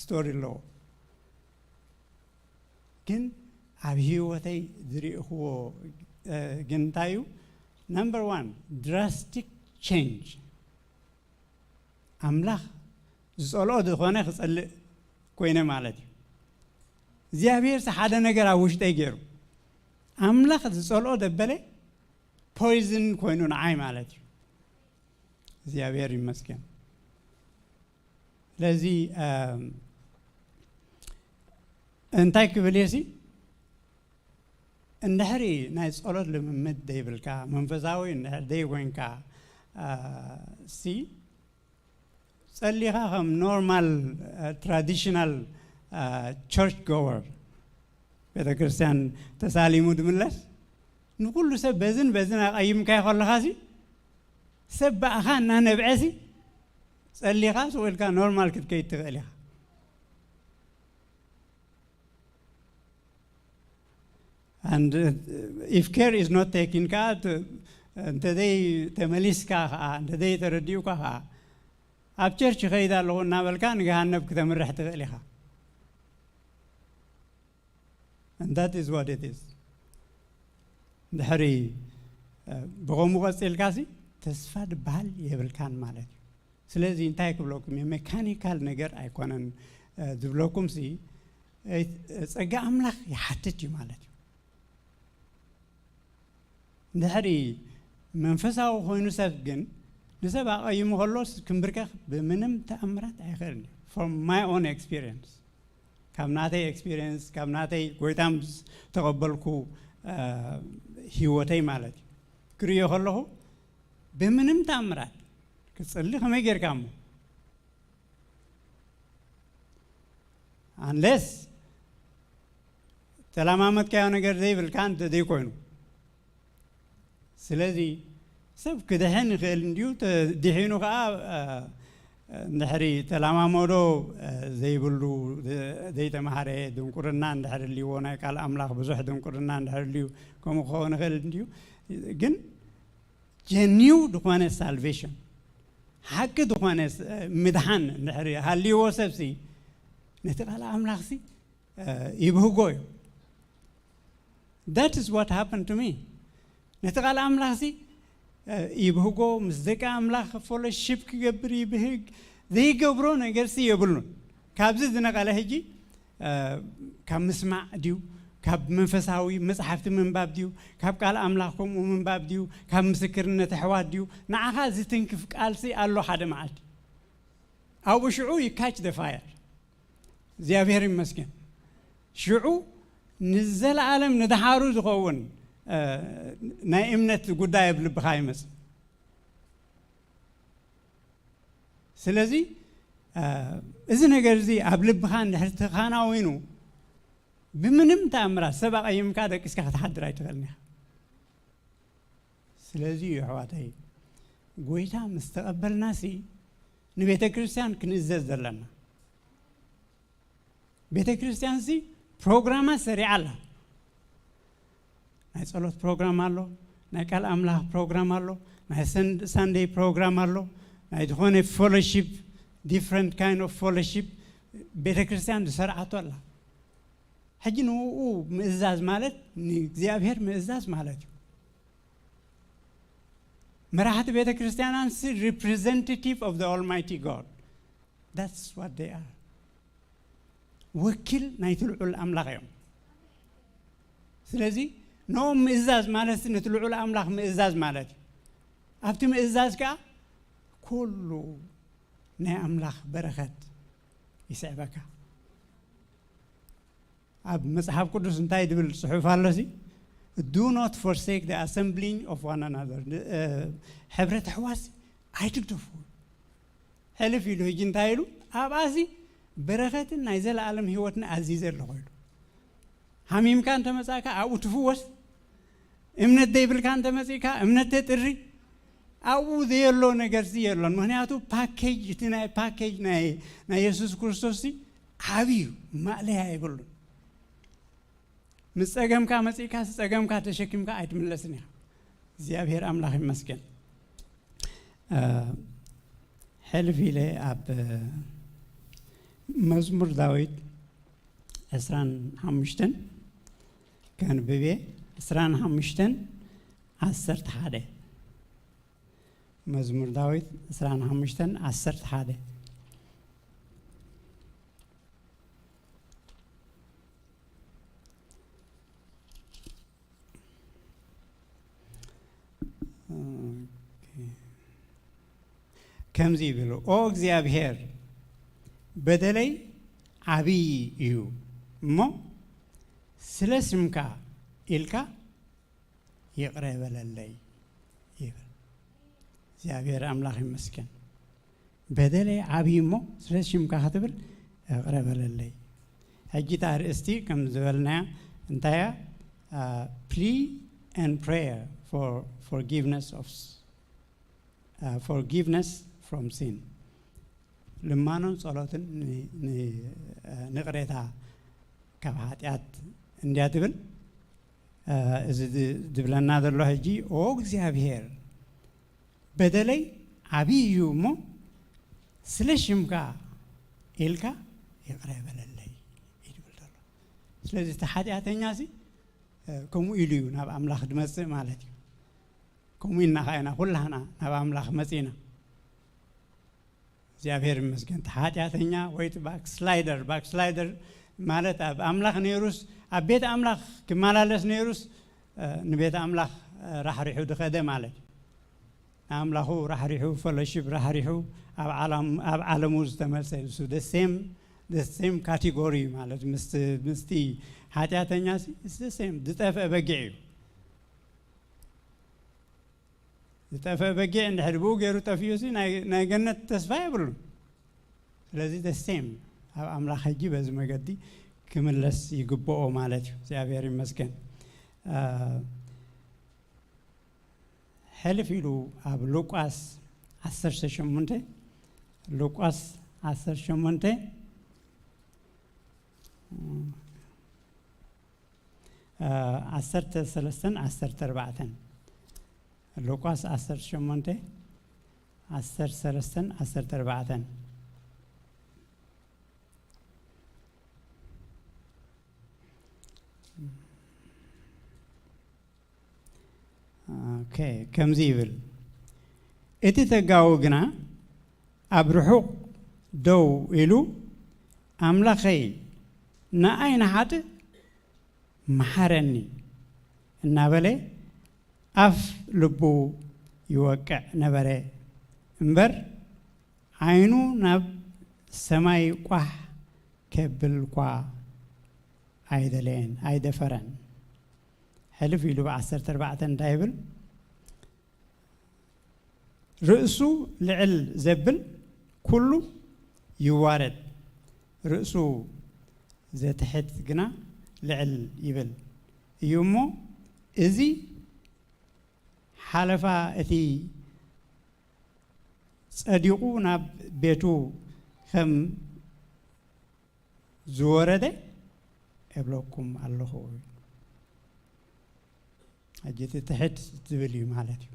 ስቶሪ ኣለዎ። ግን ኣብ ህይወተይ ዝርእኽዎ ግን እንታይ እዩ? ነምበር ዋን፣ ድራስቲክ ቼንጅ። ኣምላኽ ዝጸልኦ ዝኾነ ክጸልእ ኮይነ ማለት እዩ። እግዚኣብሔር ሓደ ነገር ኣብ ውሽጠይ ገይሩ፣ ኣምላኽ ዝጸልኦ ደበለ ፖይዝን ኮይኑ ንዓይ ማለት እዩ። እግዚኣብሔር ይመስገን። ስለዚ እንታይ ክብል እየ ሲ፣ እንድሕሪ ናይ ጸሎት ልምምድ ዘይብልካ፣ መንፈሳዊ እንድሕሪ ዘይኮንካ ሲ፣ ጸሊኻ ከም ኖርማል ትራዲሽናል ቸርች ጎወር፣ ቤተ ክርስቲያን ተሳሊሙ ድምለስ፣ ንኩሉ ሰብ በዝን በዝን ኣቐይምካዮ ከለኻ ሲ፣ ሰብ ብኣኻ እናነብዐ ሲ፣ ጸሊኻ ስቕ ኢልካ ኖርማል ክትከይድ ትኽእል ኢኻ። And if care is not taken ከዓ፣ እንተዘይ ተመሊስካ ከዓ፣ እንተዘይ ተረዲኡካ ከዓ፣ ኣብ ቸርች ይኸይድ ኣለኹ እናበልካ ንገሃነብ ክተምርሕ ትኽእል ኢኻ። And that is what it is። እንድሕሪ ብኸምኡ ቀፂልካ ሲ፣ ተስፋ ድበሃል የብልካን ማለት እዩ። ስለዚ እንታይ ክብለኩም እየ፣ ሜካኒካል ነገር ኣይኮነን ዝብለኩም ሲ፣ ጸጋ ኣምላኽ ይሓትት እዩ ማለት እዩ። እንድሕሪ መንፈሳዊ ኮይኑ ሰብ ግን ንሰብ ኣቐይሙ ከሎስ ክንብርከኽ ብምንም ተኣምራት ኣይኽእልን እዩ። From my own experience፣ ካብ ናተይ ኤክስፒሪየንስ፣ ካብ ናተይ ጎይታ ምስ ተቐበልኩ ህይወተይ ማለት እዩ፣ ክርእዮ ከለኹ ብምንም ተኣምራት ክትጽሊ ከመይ ጌርካ እሞ፣ ኣንሌስ ተለማመድካዮ ነገር ዘይብልካ እንተ ዘይኮይኑ። ስለዚ ሰብ ክድሕን ይኽእል እንድዩ፣ ድሒኑ ከዓ እንድሕሪ ተለማመዶ ዘይብሉ፣ ዘይተማሃረ፣ ድንቁርና እንድሕር ልይዎ፣ ናይ ቃል ኣምላኽ ብዙሕ ድንቁርና እንድሕር ልዩ፣ ከምኡ ክኸውን ይኽእል እንድዩ። ግን ጀኒው ዝኾነ ሳልቬሽን፣ ሓቂ ዝኾነ ምድሓን እንድሕር ሃልይዎ ሰብሲ፣ ነቲ ቃል ኣምላኽሲ ይብህጎ እዩ። That is what happened to me። ነቲ ቃል ኣምላኽሲ ይብህጎ፣ ምስ ደቂ ኣምላኽ ፎሎሺፕ ክገብር ይብህግ። ዘይገብሮ ነገርሲ የብሉን። ካብዚ ዝነቐለ ሕጂ ካብ ምስማዕ ድዩ፣ ካብ መንፈሳዊ መጽሓፍቲ ምንባብ ድዩ፣ ካብ ቃል ኣምላኽ ከምኡ ምንባብ ድዩ፣ ካብ ምስክርነት ኣሕዋት ድዩ፣ ንዓኻ ዝትንክፍ ቃልሲ ኣሎ ሓደ መዓልቲ። ኣብኡ ሽዑ you catch the fire። እግዚኣብሔር ይመስገን። ሽዑ ንዘለኣለም ንድሓሩ ዝኸውን ናይ እምነት ጉዳይ ኣብ ልብኻ ይመጽእ። ስለዚ እዚ ነገር እዚ ኣብ ልብኻ እንድሕር ተኻናዊኑ፣ ብምንም ተኣምራት ሰብ ኣቐይምካ ደቂስካ ክትሓድር ኣይትኽእልን ኢኻ። ስለዚ እዩ ኣሕዋተይ፣ ጎይታ ምስ ተቐበልናሲ ንቤተ ክርስቲያን ክንእዘዝ ዘለና። ቤተ ክርስቲያንሲ ፕሮግራማት ሰሪዓ ኣላ። ናይ ጸሎት ፕሮግራም ኣሎ፣ ናይ ቃል ኣምላኽ ፕሮግራም ኣሎ፣ ናይ ሰን-፣ ሳንደይ ፕሮግራም ኣሎ፣ ናይ ዝኾነ ፎሎሺፕ፣ ዲፍረንት ካይንድ ኦፍ ፎሎሺፕ ቤተ ክርስቲያን ዝሰርዓቶ ኣላ። ሕጂ ንኡ ምእዛዝ ማለት ንእግዚኣብሔር ምእዛዝ ማለት እዩ። መራሕቲ ቤተ ክርስቲያናንሲ representative of the Almighty God። That's what they are። ወኪል ናይቲ ልዑል ኣምላኽ እዮም። ስለዚ ንኦም ምእዛዝ ማለት ነቲ ልዑል ኣምላኽ ምእዛዝ ማለት እዩ። ኣብቲ ምእዛዝ ከኣ ኩሉ ናይ ኣምላኽ በረኸት ይስዕበካ። ኣብ መጽሓፍ ቅዱስ እንታይ ድብል ጽሑፍ ኣሎሲ? Do not forsake the assembling of one another። እ፣ ሕብረት ኣሕዋስ ኣይትግደፉ። ሕልፍ ኢሉ ሕጂ እንታይ ኢሉ? ኣብኣሲ በረኸትን ናይ ዘለኣለም ህይወትን ኣዚዘ ኣለኹ ኢሉ። ሃሚምካ እንተመጻእካ ኣብኡ ትፍወስ። እምነት ዘይብልካ እንተመጺእካ እምነት ተጥሪ። ኣብኡ ዘየሎ ነገርሲ የሎን። ምኽንያቱ ፓኬጅ፣ እቲ ናይ ፓኬጅ ናይ፣ ናይ የሱስ ክርስቶስሲ ዓብዩ ማእለያ የብሉን። ምስ ጸገምካ መጺእካ፣ ጸገምካ ተሸኪምካ ኣይትምለስን ኢኻ። እግዚኣብሔር ኣምላኽ ይመስገን። እ፣ ሕልፍ ኢለ ኣብ መዝሙር ዳዊት ዕስራን ሓሙሽተን ከንብቤ። ዕስራን ሓሙሽተን ዓሰርተ ሓደ። መዝሙር ዳዊት ዕስራን ሓሙሽተን ዓሰርተ ሓደ። ኦኬ። ከምዚ ይብል፣ ኦ እግዚኣብሔር፣ በደለይ ዓብዪ እዩ እሞ፣ ስለ ስምካ ኢልካ ይቕረ በለለይ ይብል። እግዚኣብሔር ኣምላኽ ይመስገን። በደለይ ዓብዪ እሞ፣ ስለ ሽምካ ክትብል ይቕረ በለለይ። ሕጂ እታ ኣርእስቲ ከም ዝበልናያ እንታይ እያ? Plea and prayer for forgiveness of forgiveness from sin። ልማኖን ጸሎትን ንይቕሬታ ካብ ሓጢኣት እንድያ ትብል። እዚ ዝብለና ዘሎ ሕጂ፣ ኦ እግዚኣብሔር፣ በደለይ ዓብዪ እዩ እሞ፣ ስለ ሽምካ ኢልካ ይቕረ በለለይ እዩ ዝብል ዘሎ። ስለዚ እቲ ሓጢኣተኛ ሲ ከምኡ ኢሉ እዩ ናብ ኣምላኽ ዝመጽእ ማለት እዩ። ከምኡ ኢልና ኸዓ ኢና ኩላህና ናብ ኣምላኽ መጺእና። እግዚኣብሔር ይመስገን። እቲ ሓጢኣተኛ ወይ እቲ ባክስላይደር፣ ባክስላይደር ማለት ኣብ ኣምላኽ ነይሩስ፣ ኣብ ቤት ኣምላኽ ክመላለስ ነይሩስ፣ ንቤት ኣምላኽ ራሕሪሑ ዝኸደ ማለት እዩ። ንኣምላኹ ራሕሪሑ፣ ፈሎሺፕ ራሕሪሑ፣ ኣብ ዓለም-፣ ኣብ ዓለሙ ዝተመልሰ እዩ። እሱ the same፣ the same category ማለት ምስቲ፣ ምስቲ ሓጢኣተኛ ሲ፣ it's the same፣ ዝጠፍአ በጊዕ እዩ። ዝጠፍአ በጊዕ እንድሕር ብኡ ገይሩ ጠፊኡ ሲ፣ ናይ፣ ናይ ገነት ተስፋ የብሉን። ስለዚ the same ኣብ ኣምላኽ ሕጂ በዚ መገዲ ክምለስ ይግብኦ ማለት እዩ። እግዚኣብሔር ይመስገን። ሕልፍ ኢሉ ኣብ ሉቃስ ዓሰርተ ሸሞንተ፣ ሉቃስ ዓሰርተ ሸሞንተ፣ ዓሰርተ ሰለስተን ዓሰርተ ኣርባዕተን፣ ሉቃስ ዓሰርተ ሸሞንተ፣ ዓሰርተ ሰለስተን ዓሰርተ ኣርባዕተን። ኦኬ፣ ከምዚ ይብል፣ እቲ ተጋዊ ግና ኣብ ርሑቕ ደው ኢሉ፣ ኣምላኸይ፣ ንኣይ ንሓጥእ መሓረኒ እናበለ ኣፍ ልቡ ይወቅዕ ነበረ እምበር፣ ዓይኑ ናብ ሰማይ ቋሕ ከብል እኳ ኣይደለየን፣ ኣይደፈረን። ሕልፍ ኢሉ ብዓሰርተ ኣርባዕተ እንታይ ይብል? ርእሱ ልዕል ዘብል ኩሉ ይዋረድ፣ ርእሱ ዘትሕት ግና ልዕል ይብል እዩ እሞ፣ እዚ ሓለፋ እቲ ጸዲቑ ናብ ቤቱ ከም ዝወረደ እብለኩም ኣለኹ። ሕጂ እቲ ትሕት ዝብል እዩ ማለት እዩ።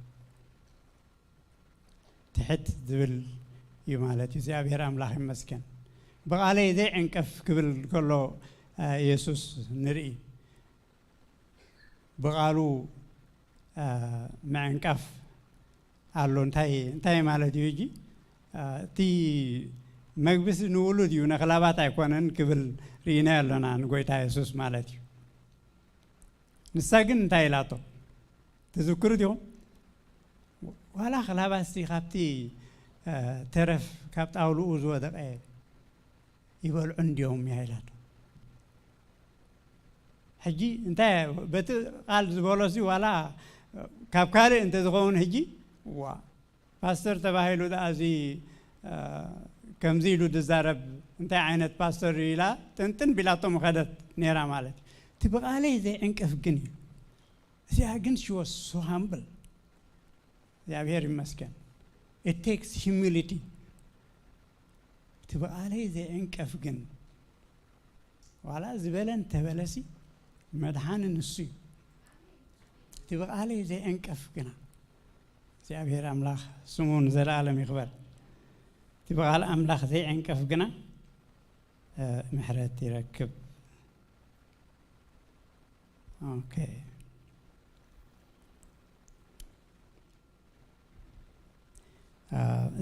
ትሕት ዝብል እዩ ማለት እዩ። እግዚኣብሔር ኣምላኽ ይመስገን። ብቓለይ ዘይዕንቀፍ ክብል ከሎ፣ እ፣ የሱስ ንርኢ። ብቓሉ፣ እ፣ ምዕንቃፍ ኣሎ። እንታይ፣ እንታይ ማለት እዩ? ሕጂ፣ እ፣ እቲ መግብሲ ንውሉድ እዩ፣ ነኽላባት ኣይኮነን ክብል ርኢናዮ ኣለና ንጎይታ የሱስ ማለት እዩ። ንሳ ግን እንታይ ኢላቶ? ትዝክሩ ዲኹም? ዋላ ክላባትሲ ካብቲ፣ እ፣ ተረፍ ካብ ጣውልኡ ዝወደቐ ይበልዑ እንዲዮም እያ ኢላቶ። ሕጂ እንታይ በቲ ቃል ዝበሎሲ ዋላ ካብ ካልእ እንተዝኸውን ሕጂ፣ ዋ፣ ፓስተር ተባሂሉ ደኣ እዚ፣ እ፣ ከምዚ ኢሉ ዝዛረብ እንታይ ዓይነት ፓስተር እዩ ኢላ ጥንጥን ቢላቶ ምኸደት ነይራ ማለት እዩ። እቲ ብቓለይ ዘይዕንቅፍ ግን እዩ። እዚኣ ግን she was so humble። እግዚኣብሔር ይመስገን። It takes humility። እቲ ብቓለይ ዘይዕንቀፍ ግን፣ ዋላ ዝበለ እንተበለሲ መድሓኒ ንሱ እዩ። እቲ ብቓለይ ዘይዕንቀፍ ግና፣ እግዚኣብሔር ኣምላኽ ስሙ ንዘለኣለም ይኽበር። እቲ ብቓል ኣምላኽ ዘይዕንቀፍ ግና፣ እ፣ ምሕረት ይረክብ። ኦኬ።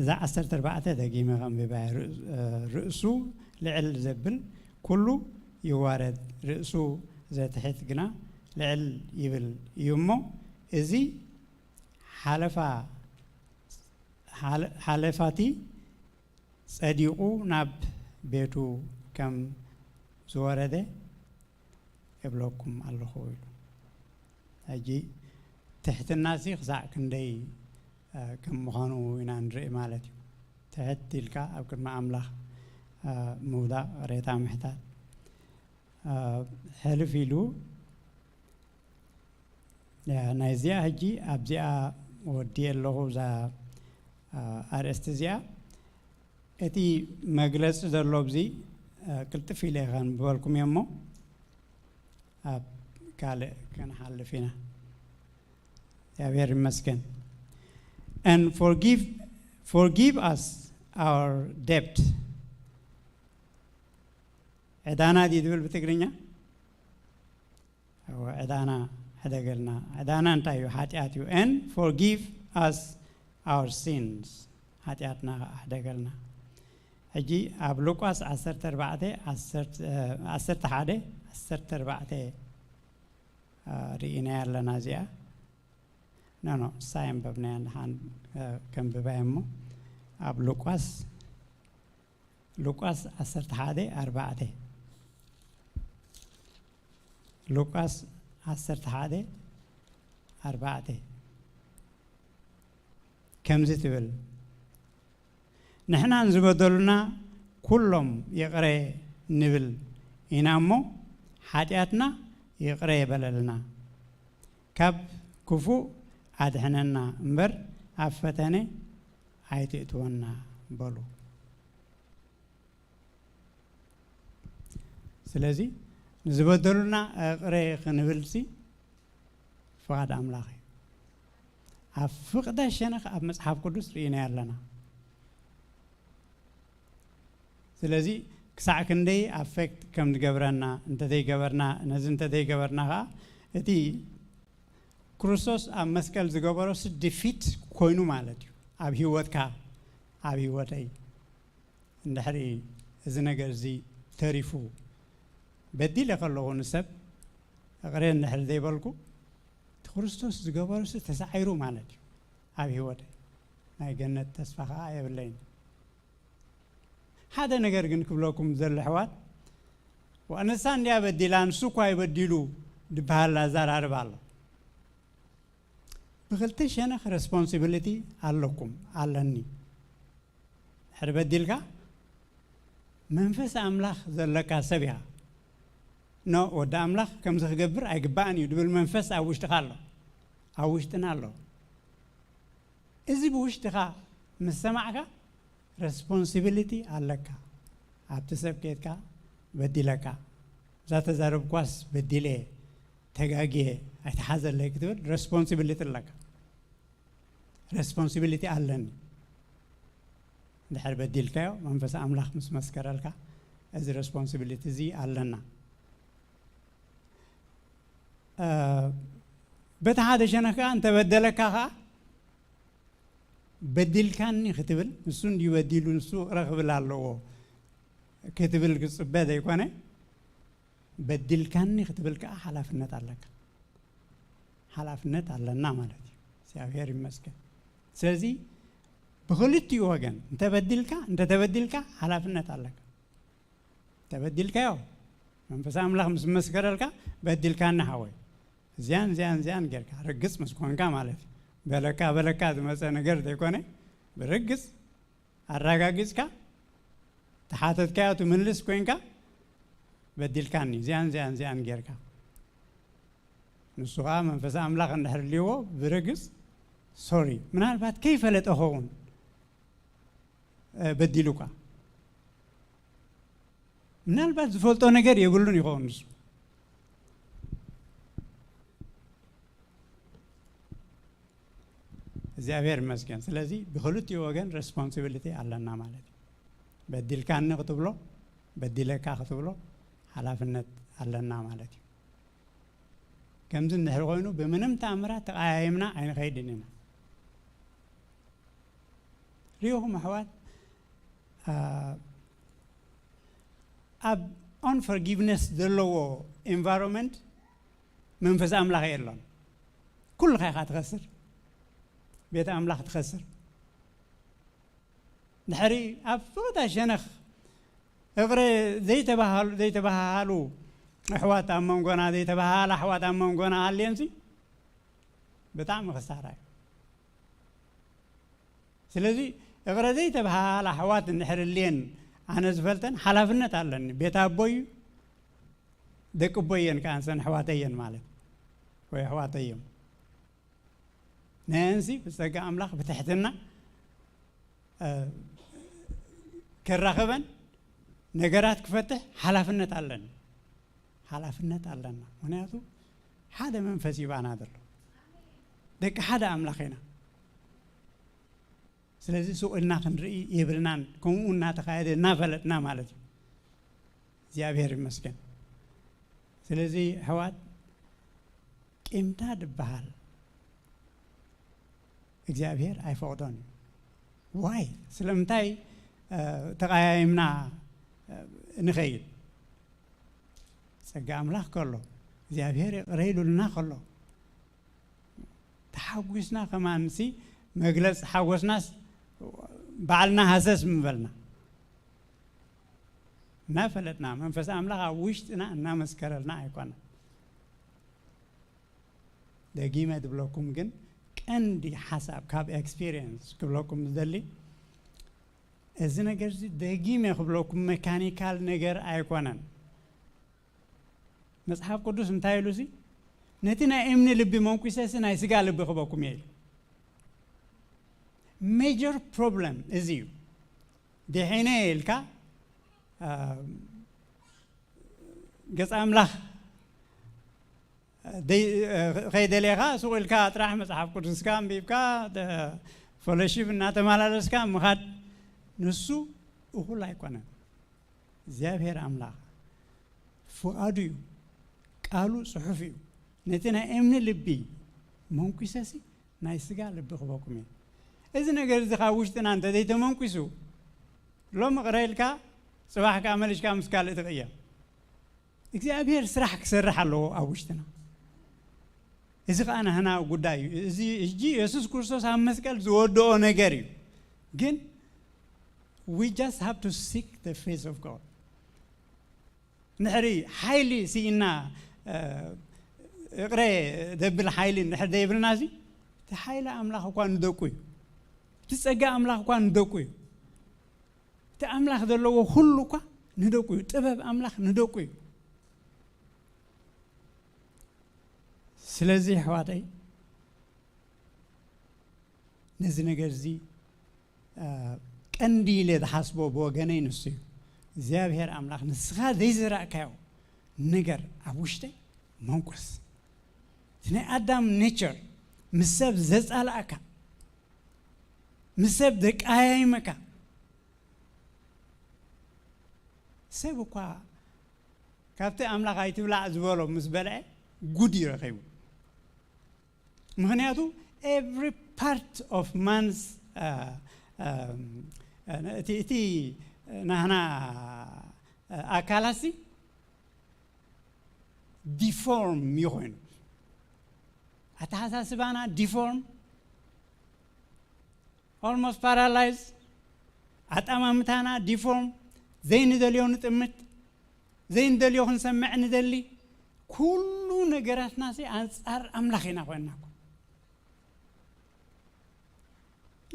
እዛ ዓሰርተ ኣርባዕተ ደጊመ ከንብባ። ርእሱ ልዕል ዘብል ኩሉ ይዋረድ፣ ርእሱ ዘትሕት ግና ልዕል ይብል እዩ እሞ፣ እዚ ሓለፋ ሓለፋቲ ጸዲቑ ናብ ቤቱ ከም ዝወረደ እብለኩም ኣለኹ ኢሉ። ሕጂ ትሕትናሲ ክሳዕ ክንደይ ከም ምዃኑ ኢና ንርኢ ማለት እዩ። ትሕት ኢልካ ኣብ ቅድሚ ኣምላኽ ምውዳቕ፣ ሬታ ምሕታት። ሕልፍ ኢሉ ናይዚኣ ሕጂ ኣብዚኣ ወዲየ ኣለኹ እዛ ኣርእስቲ እዚኣ። እቲ መግለጺ ዘሎ ኣብዚ ቅልጥፍ ኢለ ከንብበልኩም እየ እሞ ኣብ ካልእ ክንሓልፍ ኢና። እግዚኣብሔር ይመስገን። And forgive, forgive us our debt. ዕዳና ድዩ ዝብል ብትግርኛ? ዕዳና ሕደገልና። ዕዳና እንታይ እዩ? ሓጢኣት እዩ። And forgive us our sins. ሓጢኣትና ከዓ ሕደገልና። ሕጂ ኣብ ሉቃስ ዓሰርተ ኣርባዕተ ዓሰርተ ሓደ ዓሰርተ ኣርባዕተ ርኢናያ ኣለና እዚኣ። ኖ ኖ እሳ የንበብናያ ንሓን ከንብባያ እሞ ኣብ ሉቃስ ሉቃስ ዓሰርተ ሓደ ኣርባዕተ። ሉቃስ ዓሰርተ ሓደ ኣርባዕተ ከምዚ ትብል፣ ንሕናን ዝበደሉና ኩሎም ይቕረ ንብል ኢና እሞ፣ ሓጢኣትና ይቕረ ይበለልና፣ ካብ ክፉእ ኣድሕነና እምበር ኣብ ፈተነ ኣይትእትወና በሉ። ስለዚ ንዝበደሉና ይቕረ ክንብልሲ ፍቓድ ኣምላኽ እዩ። ኣብ ፍቕደ ሸነኽ ኣብ መጽሓፍ ቅዱስ ርኢናዮ ኣለና። ስለዚ ክሳዕ ክንደይ ኣፌክት ከም ዝገብረና እንተዘይገበርና፣ ነዚ እንተዘይገበርና ኸዓ እቲ ክርስቶስ ኣብ መስቀል ዝገበሮስ ዲፊት ኮይኑ ማለት እዩ። ኣብ ህይወትካ፣ ኣብ ህይወተይ እንድሕሪ እዚ ነገር እዚ ተሪፉ በዲለ ከለኹ ንሰብ እቕረ እንድሕሪ ዘይበልኩ እቲ ክርስቶስ ዝገበሮስ ተሳዒሩ ማለት እዩ ኣብ ህይወተይ። ናይ ገነት ተስፋ ኸዓ የብለይን። ሓደ ነገር ግን ክብለኩም ዘሎ ኣሕዋት፣ ዋእ ንሳ እንድያ በዲላ ንሱ እኳ እዩ በዲሉ ዝበሃል ኣዘራርባ ኣሎ። ብኽልተ ሸነኽ ሬስፖንሲቢሊቲ ኣለኩም፣ ኣለኒ። ድሕሪ በዲልካ መንፈስ ኣምላኽ ዘለካ ሰብ ኢኻ። ኖ ወዲ ኣምላኽ ከምዚ ክገብር ኣይግባእን እዩ ድብል መንፈስ ኣብ ውሽጥኻ ኣሎ፣ ኣብ ውሽጥና ኣሎ። እዚ ብውሽጥኻ ምስ ሰማዕካ ሬስፖንሲቢሊቲ ኣለካ። ኣብቲ ሰብ ኬድካ በዲለካ፣ እዛ ተዛረብኳስ በዲለ፣ ተጋግየ፣ ኣይትሓዘለይ ክትብል ሬስፖንሲቢሊቲ ኣለካ። ሬስፖንሲቢሊቲ ኣለኒ። እንድሕር በዲልካዮ መንፈስ ኣምላኽ ምስ መስከረልካ እዚ ሬስፖንሲቢሊቲ እዚ ኣለና። በቲ ሓደ ሸነኽ ከዓ እንተበደለካ ከዓ በዲልካኒ ክትብል፣ ንሱ እንድዩ በዲሉ፣ ንሱ ይቕረ ክብል ኣለዎ ክትብል ክጽበ ዘይኮነ፣ በዲልካኒ ክትብል ከዓ ሓላፍነት ኣለካ። ሓላፍነት ኣለና ማለት እዩ። እግዚኣብሔር ይመስገን። ስለዚ ብኽልቲኡ ወገን እንተበዲልካ፣ እንተተበዲልካ ሓላፍነት ኣለካ። ተበዲልካዮ መንፈስ ኣምላኽ ምስ መስከረልካ፣ በዲልካኒ ሓወይ፣ እዚያን እዚያን እዚያን ጌርካ ርግጽ ምስ ኮንካ ማለት እዩ። በለካ በለካ ዝመጸ ነገር ዘይኮነ፣ ብርግጽ ኣረጋጊጽካ፣ ተሓተትካዮ ትምልስ ኮንካ፣ በዲልካኒ እዚያን እዚያን እዚያን ጌርካ፣ ንሱ ከዓ መንፈስ ኣምላኽ እንድሕር ልዎ ብርግጽ ሶሪ፣ ምናልባት ከይፈለጠ ኸውን በዲሉካ፣ ምናልባት ዝፈልጦ ነገር የብሉን ይኸውን ንሱ። እግዚኣብሔር ይመስገን። ስለዚ ብክልቲኡ ወገን ሬስፖንሲቢሊቲ ኣለና ማለት እዩ። በዲልካኒ ክትብሎ፣ በዲለካ ክትብሎ ሓላፍነት ኣለና ማለት እዩ። ከምዚ እንድሕር ኮይኑ ብምንም ተኣምራት ተቐያይምና ኣይንኸይድን ኢና። ሪኢኹም ኣሕዋት፣ ኣብ unforgiveness ዘለዎ environment መንፈስ ኣምላኽ የሎን። ኩልኻ ኢኻ ትኸስር፣ ቤት ኣምላኽ ትኸስር። ድሕሪ ኣብ ፍቕታ ሸነኽ እቕረ ዘይተባሃሉ ዘይተባሃሉ ኣሕዋት ኣብ መንጎና ዘይተባሃላ ኣሕዋት ኣብ መንጎና ኣልየንሲ ብጣዕሚ ክሳራ እዩ። ስለዚ እቕረ ዘይተባሃላ ኣሕዋት እንድሕር ልየን ኣነ ዝፈልጠን ሓላፍነት ኣለኒ። ቤት ኣቦይ ደቂ ኣቦየን ከኣንሰን ኣሕዋተየን ማለት ወይ ኣሕዋተዮም ነንሲ ብጸጋ ኣምላኽ ብትሕትና ከራኸበን ነገራት ክፈትሕ ሓላፍነት ኣለኒ። ሓላፍነት ኣለና። ምክንያቱ ሓደ መንፈስ ይባና ዘሎ ደቂ ሓደ ኣምላኽ ኢና። ስለዚ ሱቕ ኢልና ክንርኢ የብልናን። ከምኡ እናተኻየደ እናፈለጥና ማለት እዩ። እግዚኣብሔር ይመስገን። ስለዚ ኣሕዋት ቂምታ ድበሃል እግዚኣብሔር ኣይፈቕዶን እዩ። ዋይ ስለምንታይ ተቐያይምና ንኸይድ? ጸጋ ኣምላኽ ከሎ እግዚኣብሔር ይቕረ ኢሉልና ከሎ ተሓጒስና ከማንሲ መግለጽ ሓጎስናስ ባዕልና ሃሰስ ምበልና እናፈለጥና መንፈስ ኣምላኽ ኣብ ውሽጥና እናመስከረልና ኣይኮነ። ደጊመ ድብለኩም ግን ቀንዲ ሓሳብ ካብ experience ክብለኩም ዝደሊ እዚ ነገር እዚ ደጊመ ክብለኩም ሜካኒካል ነገር ኣይኮነን። መጽሓፍ ቅዱስ እንታይ ኢሉ ሲ ነቲ ናይ እምኒ ልቢ መንኩሰሲ ናይ ስጋ ልቢ ክበኩም እየ ኢሉ። ሜጀር ፕሮብለም እዚ እዩ። ድሒነ ኢልካ ገጽ ኣምላኽ ከይደሌኻ ሱቕ ኢልካ ጥራሕ መጽሓፍ ቅዱስካ ኣንቢብካ ፈሎሺፕ እናተመላለስካ ምኻድ ንሱ እኹል ኣይኮነን። እግዚኣብሔር ኣምላኽ ፍቓዱ እዩ። ቃሉ ጽሑፍ እዩ። ነቲ ናይ እምኒ ልቢ መንኩሰሲ ናይ ስጋ ልቢ ክበኩም እዩ። እዚ ነገር እዚ ካብ ውሽጥና እንተ ዘይተመንኩሱ ሎም ቅረ ኢልካ ጽባሕ ከዓ መሊሽካ ምስ ካልእ ትቕየም። እግዚኣብሔር ስራሕ ክሰርሕ ኣለዎ ኣብ ውሽጥና። እዚ ከዓ ናህና ጉዳይ እዩ። እዚ ሕጂ የሱስ ክርስቶስ ኣብ መስቀል ዝወደኦ ነገር እዩ። ግን we just have to seek the face of God። ንሕሪ ሓይሊ ስኢና እቕረ ዘብል ሓይሊ ንድሕር ዘይብልና እዚ እቲ ሓይሊ ኣምላኽ እኳ ንደቁ እዩ። እቲ ጸጋ ኣምላኽ እኳ ንደቁ እዩ። እቲ ኣምላኽ ዘለዎ ኩሉ እኳ ንደቁ እዩ። ጥበብ ኣምላኽ ንደቁ እዩ። ስለዚ ኣሕዋተይ ነዚ ነገር እዚ ቀንዲ ኢለ ዝሓስቦ ብወገነይ ንሱ እዩ። እግዚኣብሔር ኣምላኽ ንስኻ ዘይዘራእካዮ ነገር ኣብ ውሽጠይ መንኩስ። እቲ ናይ ኣዳም ኔቸር ምስ ሰብ ዘጻልኣካ ምስ ሰብ ዘቀያይመካ ሰብ እኳ ካብቲ ኣምላኽ ኣይትብላዕ ዝበሎ ምስ በልዐ ጉድ እዩ ረኺቡ። ምክንያቱ every part of man's እቲ ናህና ኣካላሲ ዲፎርም እዩ ኮይኑ ኣተሓሳስባና ዲፎርም almost paralyzed ኣጣማምታና ዲፎርም ዘይንደልዮ ንጥምት ዘይንደልዮ ክንሰምዕ ንደሊ ኩሉ ነገራትና ኣንጻር ኣምላኽ ኢና ኮይንና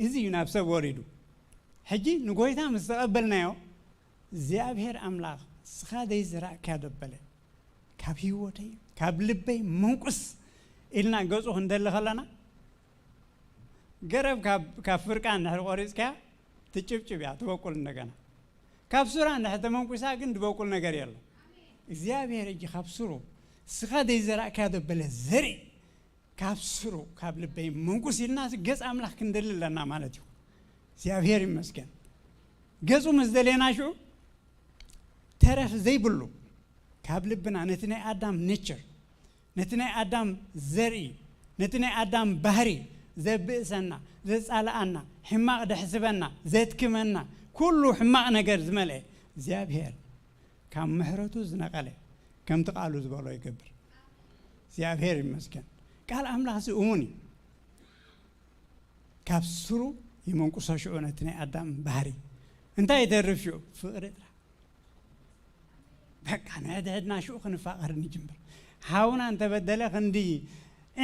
እዚ እዩ ናብ ሰብ ወሪዱ። ሕጂ ንጎይታ ምስ ተቐበልናዮ እግዚኣብሔር ኣምላኽ ስኻ ዘይዘራእካ ደበለ ካብ ህይወተይ ካብ ልበይ መንቁስ ኢልና ገጹ ክንደሊ ከለና ገረብ ካብ ፍርቃ እንድሕር ቆሪፅካያ ትጭብጭብ እያ ትበቁል እንደገና ካብ ሱራ እንድሕር ተመንቁሳ ግን ዝበቁል ነገር የሎ እግዚኣብሔር እጂ ካብ ሱሩ ስኻ ዘይዘራእካያ ደበለ ዘርኢ ካብ ስሩ ካብ ልበይ መንቁስ ኢልና ገጽ ኣምላኽ ክንደሊ ኣለና ማለት እዩ እግዚኣብሔር ይመስገን ገጹ ምስ ደሌና ሽዑ ተረፍ ዘይብሉ ካብ ልብና ነቲ ናይ ኣዳም ኔቸር ነቲ ናይ ኣዳም ዘርኢ፣ ነቲ ናይ ኣዳም ባህሪ ዘብእሰና፣ ዘጻልኣና፣ ሕማቕ ደሕስበና፣ ዘትክመና፣ ኩሉ ሕማቕ ነገር ዝመልአ እግዚኣብሔር ካብ ምሕረቱ ዝነቐለ፣ ከምቲ ቃሉ ዝበሎ ይገብር። እግዚኣብሔር ይመስገን። ቃል ኣምላኽ እዚ እሙን እዩ። ካብ ስሩ ይመንቁሶ ሽዑ ነቲ ናይ ኣዳም ባህሪ። እንታይ ይተርፍ ሽዑ? ፍቕሪ ጥራሕ። በቃ ንሕድሕድና ሽዑ ክንፋቐር ንጅምር። ሓውና እንተበደለ ክንዲ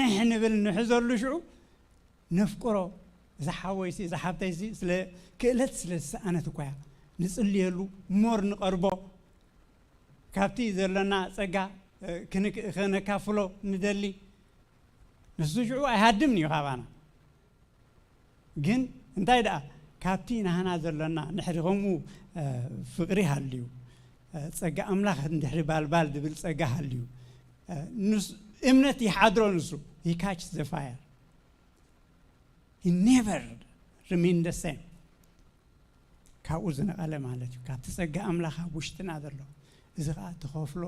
እሕ ንብል ንሕዘሉ ሽዑ ነፍቅሮ። እዚ ሓወይሲ፣ እዚ ሓብተይሲ ስለ ክእለት ስለ ዝሰኣነት እኳ እያ። ንጽልየሉ፣ ሞር ንቐርቦ፣ ካብቲ ዘለና ጸጋ፣ እ፣ ክንክ-፣ ከነካፍሎ ንደሊ። ንሱ ሽዑ ኣይሃድምን እዩ ካባና። ግን እንታይ ደኣ፣ ካብቲ ናህና ዘለና ንድሕሪ ከምኡ፣ እ፣ ፍቕሪ ሃልዩ፣ እ፣ ጸጋ ኣምላኽ እንድሕሪ ባልባል ዝብል ጸጋ ሃልዩ፣ እ፣ ንስ-፣ እምነት ይሓድሮ ንሱ። He catch the fire. He never remain the same. ካብኡ ዝነቐለ ማለት እዩ። ካብቲ ጸጋ ኣምላኽ ኣብ ውሽጥና ዘሎ፣ እዚ ኸኣ ትኸፍሎ፣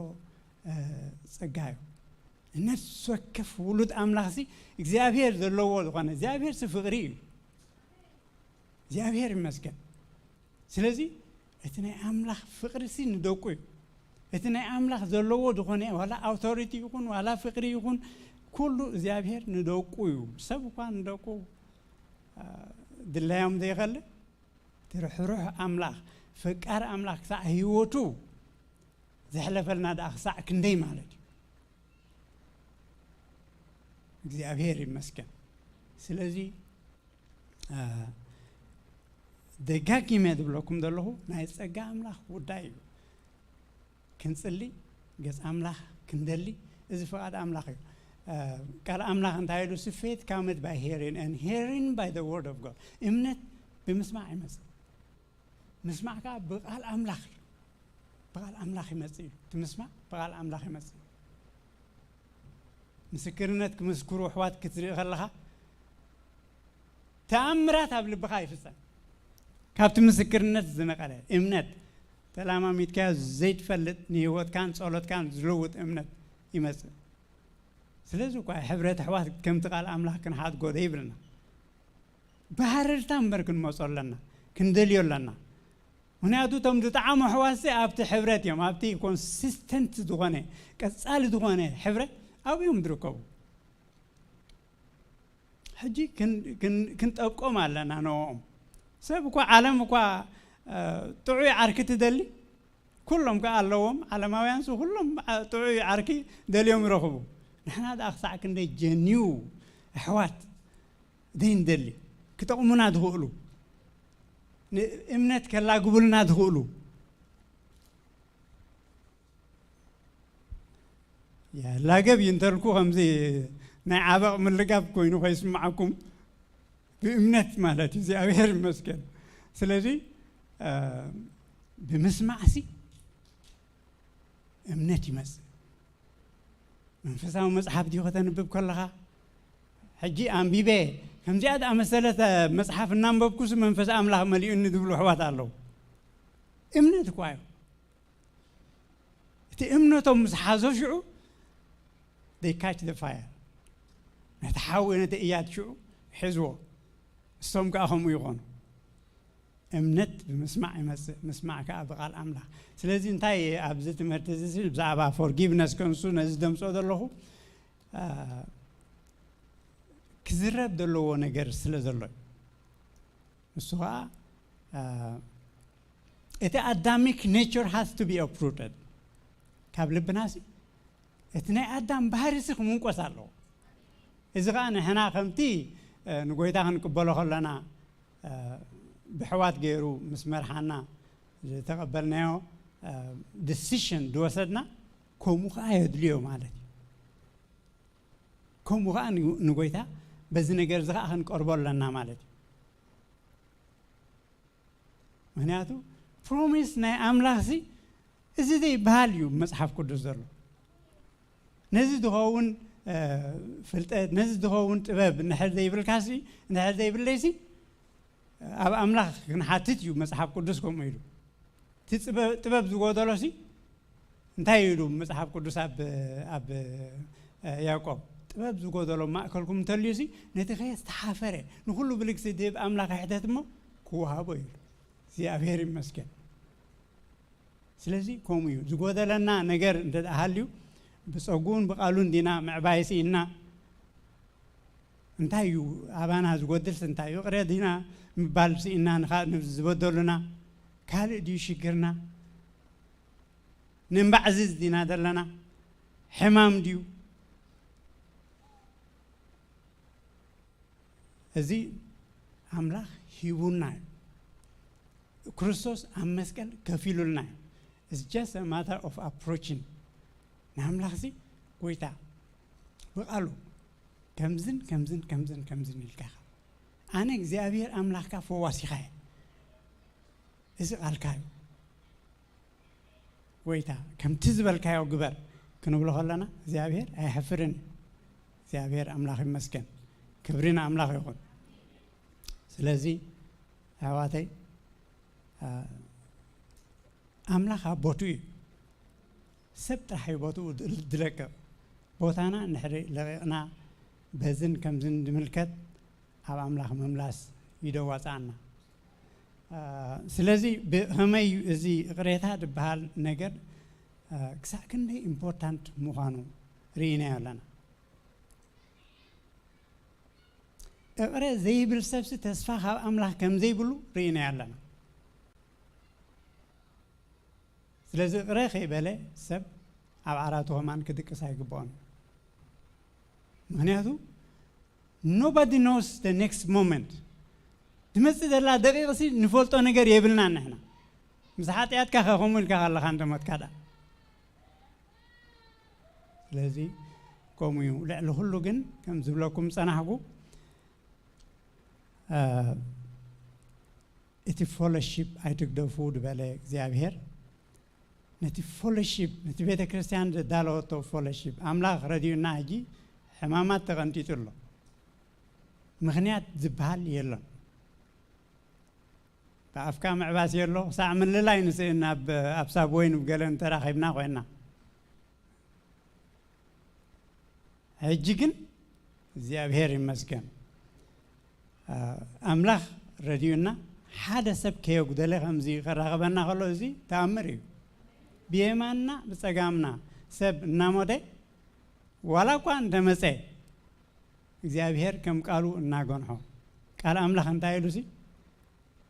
እ፣ ጸጋ እዩ። ነፍሲ ወከፍ ውሉድ ኣምላኽሲ እግዚኣብሔር ዘለዎ ዝኾነ፣ እግዚኣብሔርሲ ፍቕሪ እዩ። እግዚኣብሔር ይመስገን። ስለዚ እቲ ናይ ኣምላኽ ፍቕሪሲ ንደቁ እዩ። እቲ ናይ ኣምላኽ ዘለዎ ዝኾነ ዋላ ኣውቶሪቲ ይኹን፣ ዋላ ፍቕሪ ይኹን፣ ኩሉ እግዚኣብሔር ንደቁ እዩ። ሰብ እኳ ንደቁ፣ እ፣ ድላዮም ዘይኸልእ፣ እቲ ርሕሩሕ ኣምላኽ፣ ፈቃር ኣምላኽ ክሳዕ ህይወቱ ዘሕለፈልና ደኣ ክሳዕ ክንደይ ማለት እዩ። እግዚኣብሔር ይመስገን። ስለዚ፣ እ፣ ደጋጊመ ዝብለኩም ዘለኹ ናይ ጸጋ ኣምላኽ ጉዳይ እዩ። ክንጽሊ፣ ገጽ ኣምላኽ ክንደሊ፣ እዚ ፍቓድ ኣምላኽ እዩ። እ፣ ቃል ኣምላኽ እንታይ ኢሉ? "Faith cometh by hearing, and hearing by the word of God." እምነት ብምስማዕ ይመጽእ። ምስማዕ ከኣ ብቓል ኣምላኽ እዩ። ብቓል ኣምላኽ ይመጽእ እዩ። እቲ ምስማዕ ብቓል ኣምላኽ ይመጽእ እዩ። ምስክርነት ክምስክሩ ኣሕዋት ክትርኢ ከለኻ፣ ተኣምራት ኣብ ልብኻ ይፍጸም። ካብቲ ምስክርነት ዝነቐለ እምነት፣ ተላማሚድካዮ ዘይትፈልጥ፣ ንህይወትካን ጸሎትካን ዝልውጥ እምነት ይመጽእ። ስለዚ እኳ ሕብረት ኣሕዋት ከምቲ ቃል ኣምላኽ ክንሓድጎ ዘይብልና፣ ብሃረርታ እምበር ክንመጾ ኣለና፣ ክንደልዮ ኣለና። ምኽንያቱ እቶም ዝጠዓሙ ኣሕዋትሲ ኣብቲ ሕብረት እዮም፣ ኣብቲ ኮንሲስተንት ዝኾነ፣ ቀጻሊ ዝኾነ ሕብረት ኣብኡ እዮም ዝርከቡ። ሕጂ ክን-፣ ክን-፣ ክንጠብቆም ኣለና ንዕኦም። ሰብ እኳ፣ ዓለም እኳ፣ እ፣ ጥዑይ ዓርኪ ትደሊ፣ ኩሎም ከኣ ኣለዎም፣ ዓለማውያንሲ ኩሎም ዓ-፣ ጥዑይ ዓርኪ ደልዮም ይረኽቡ። ንሕና ደኣ ክሳዕ ክንደይ ጀኒው ኣሕዋት ዘይንደሊ፣ ክጠቕሙና ዝኽእሉ፣ ንእምነት ከላግቡልና ዝኽእሉ። ያላገብ እዩ እንተልኩ ከምዚ ናይ ዓበቕ ምልጋብ ኮይኑ ከይስምዓኩም፣ ብእምነት ማለት እዩ። እግዚኣብሔር ይመስገን። ስለዚ፣ እ፣ ብምስማዕሲ እምነት ይመጽእ። መንፈሳዊ መጽሓፍ ድዩ ከተንብብ ከለኻ፣ ሕጂ ኣንቢበ፣ ከምዚኣ ዝኣመሰለት መጽሓፍ እናንበብኩስ መንፈስ ኣምላኽ መሊኡኒ ዝብሉ ኣሕዋት ኣለዉ። እምነት እኳ እዩ። እቲ እምነቶም ምስ ሓዞ ሽዑ፣ they catch the fire። ነቲ ሓዊ፣ ነቲ እያት ሽዑ ሒዝዎ። እሶም ከኣ ከምኡ ይኾኑ። እምነት ብምስማዕ ይመጽእ፣ ምስማዕ ከኣ ብቓል ኣምላኽ። ስለዚ እንታይ ኣብዚ ትምህርቲ እዚ ብዛዕባ ፎርጊቭነስ ከንሱ ነዚ ደምጾ ዘለኹ፣ አ፣ ክዝረብ ዘለዎ ነገር ስለ ዘሎ እዩ። ንሱ ኸኣ፣ አ፣ እቲ ኣዳሚክ ኔቸር ሃዝ ቱ ቢ ኡፕሩትድ። ካብ ልብናሲ እቲ ናይ ኣዳም ባህሪሲ ክምንቆስ ኣለዎ። እዚ ኸኣ ንሕና ከምቲ፣ እ፣ ንጎይታ ክንቅበሎ ከለና፣ እ፣ ብሕዋት ገይሩ ምስ መርሓና ዝተቐበልናዮ፣ እ፣ ዲሲሽን ዝወሰድና፣ ከምኡ ኸኣ የድልዮ ማለት እዩ። ከምኡ ኸኣ ን-፣ ንጎይታ በዚ ነገር እዚ ኸኣ ክንቀርቦ ኣለና ማለት እዩ። ምኽንያቱ ፕሮሚስ ናይ ኣምላኽሲ እዚ ዘይበሃል እዩ መጽሓፍ ቅዱስ ዘሎ። ነዚ ዝኸውን፣ እ፣ ፍልጠት፣ ነዚ ዝኸውን ጥበብ እንድሕር ዘይብልካሲ፣ እንድሕር ዘይብለይሲ፣ ኣብ ኣምላኽ ክንሓትት እዩ መጽሓፍ ቅዱስ ከምኡ ኢሉ። እቲ ጽበ-፣ ጥበብ ዝጎደሎሲ እንታይ ኢሉ መጽሓፍ ቅዱስ ኣብ፣ ኣብ ያዕቆብ ጥበብ ዝጎደሎ ማእከልኩም እንተልዩሲ፣ ነቲ ከየስተሓፈረ ንኹሉ ብልግሲ ድህብ ኣምላኽ ይሕተት እሞ ክወሃቦ እዩ። እግዚኣብሔር ይመስገን። ስለዚ ከምኡ እዩ። ዝጎደለና ነገር እንተ ደኣ ሃልዩ፣ ብጸጉኡን ብቓሉን ዲና ምዕባይ ስኢና? እንታይ እዩ ኣባና ዝጎድልስ እንታይ እዩ? ይቕረ ዲና ምባል ስኢና ንኻ-፣ ንዝበደሉና? ካልእ ድዩ ሽግርና? ንእምባዕዝዝ ዲና ዘለና? ሕማም ድዩ? እዚ ኣምላኽ ሂቡና እዩ። ክርስቶስ ኣብ መስቀል ከፊሉልና እዩ። It's just a matter of approaching። ንኣምላኽሲ ጎይታ ብቓሉ ከምዝን ከምዝን ከምዝን ከምዝን ኢልካ ኢኻ። ኣነ እግዚኣብሔር ኣምላኽካ ፈዋሲኻ እየ። እዚ ቃልካ እዩ። ጎይታ ከምቲ ዝበልካዮ ግበር ክንብሎ ከለና እግዚኣብሔር ኣይሓፍርን እዩ። እግዚኣብሔር ኣምላኽ ይመስገን። ክብሪ ንኣምላኽ ይኹን። ስለዚ ኣሕዋተይ፣ አ፣ ኣምላኽ ኣብ ቦትኡ እዩ። ሰብ ጥራሕ እዩ ቦትኡ ድል-፣ ድለቅቕ። ቦታና እንድሕሪ ለቂቕና በዝን ከምዝን ድምልከት ኣብ ኣምላኽ ምምላስ ይደዋፅኣና። አ፣ ስለዚ ብኸመይ እዩ እዚ ይቕሬታ ድበሃል ነገር፣ አ፣ ክሳዕ ክንደይ ኢምፖርታንት ምዃኑ ርኢናዮ ኣለና። እቕረ ዘይብል ሰብሲ ተስፋ ካብ ኣምላኽ ከም ዘይብሉ ርኢናዮ ኣለና። ስለዚ እቕረ ከይበለ ሰብ ኣብ ዓራቱ ከማን ክድቅስ ኣይግብኦን። ምኽንያቱ nobody knows the next moment። ትመጽእ ዘላ ደቂቕሲ ንፈልጦ ነገር የብልናን ንሕና። ምስ ሓጢኣትካ ከ ከምኡ ኢልካ ከለኻ እንተ ሞትካ ደኣ? ስለዚ ከምኡ እዩ። ልዕሊ ኩሉ ግን ከም ዝብለኩም ጸናሕኩ፣ አ፣ እቲ ፎሎሺፕ ኣይትግደፉ ዝበለ እግዚኣብሔር፣ ነቲ ፎሎሺፕ፣ ነቲ ቤተ ክርስቲያን ዘዳለወቶ ፎሎሺፕ ኣምላኽ ረድዩና ሕጂ ሕማማት ተቐንጢጡ ኣሎ። ምኽንያት ዝበሃል የሎን። ብኣፍካ ምዕባስ የሎ፣ ክሳዕ ምልላይ ንስእን ኣብ፣ ኣብ ሳብወይን ብገለን ተራኺብና ኮይና። ሕጂ ግን እግዚኣብሔር ይመስገን፣ አ፣ ኣምላኽ ረድዩና፣ ሓደ ሰብ ከየጉደለ ከምዚ ከራኸበና ከሎ፣ እዚ ተኣምር እዩ። ብየማንና ብጸጋምና ሰብ እናሞተ፣ ዋላ እኳ እንተመጸ፣ እግዚኣብሔር ከም ቃሉ እናገንሖ። ቃል ኣምላኽ እንታይ ኢሉሲ?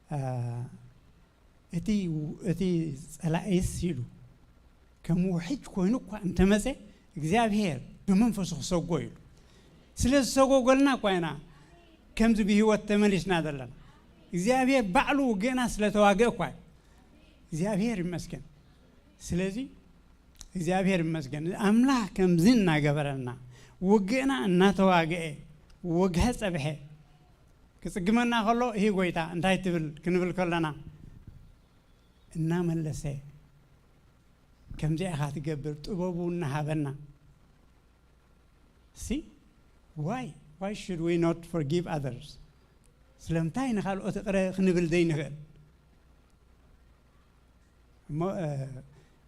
አ፣ እቲ፣ እቲ ጸላኢስ ኢሉ ከም ውሕጅ ኮይኑ እኳ እንተመጸ፣ እግዚኣብሔር ብመንፈሱ ክሰጎ ኢሉ። ስለ ዝሰጎጎልና እኳ ኢና ከምዚ ብህይወት ተመሊስና ዘለና። እግዚኣብሔር ባዕሉ ውግእና ስለ ተዋግአ እኳ እዩ። እግዚኣብሔር ይመስገን። ስለዚ እግዚኣብሔር ይመስገን። ኣምላኽ ከምዚ እናገበረና፣ ውግእና እናተዋግአ፣ ወግሐ ጸብሐ ክጽግመና ከሎ፣ "ይህ ጎይታ እንታይ ትብል?" ክንብል ከለና፣ እናመለሰ፣ "ከምዚኣ ኢኻ ትገብር" ጥበቡ እናሃበና። See? Why? Why should we not forgive others? ስለምንታይ ንኻልኦት እቕረ ክንብል ዘይንኽእል? እሞ፣ እ፣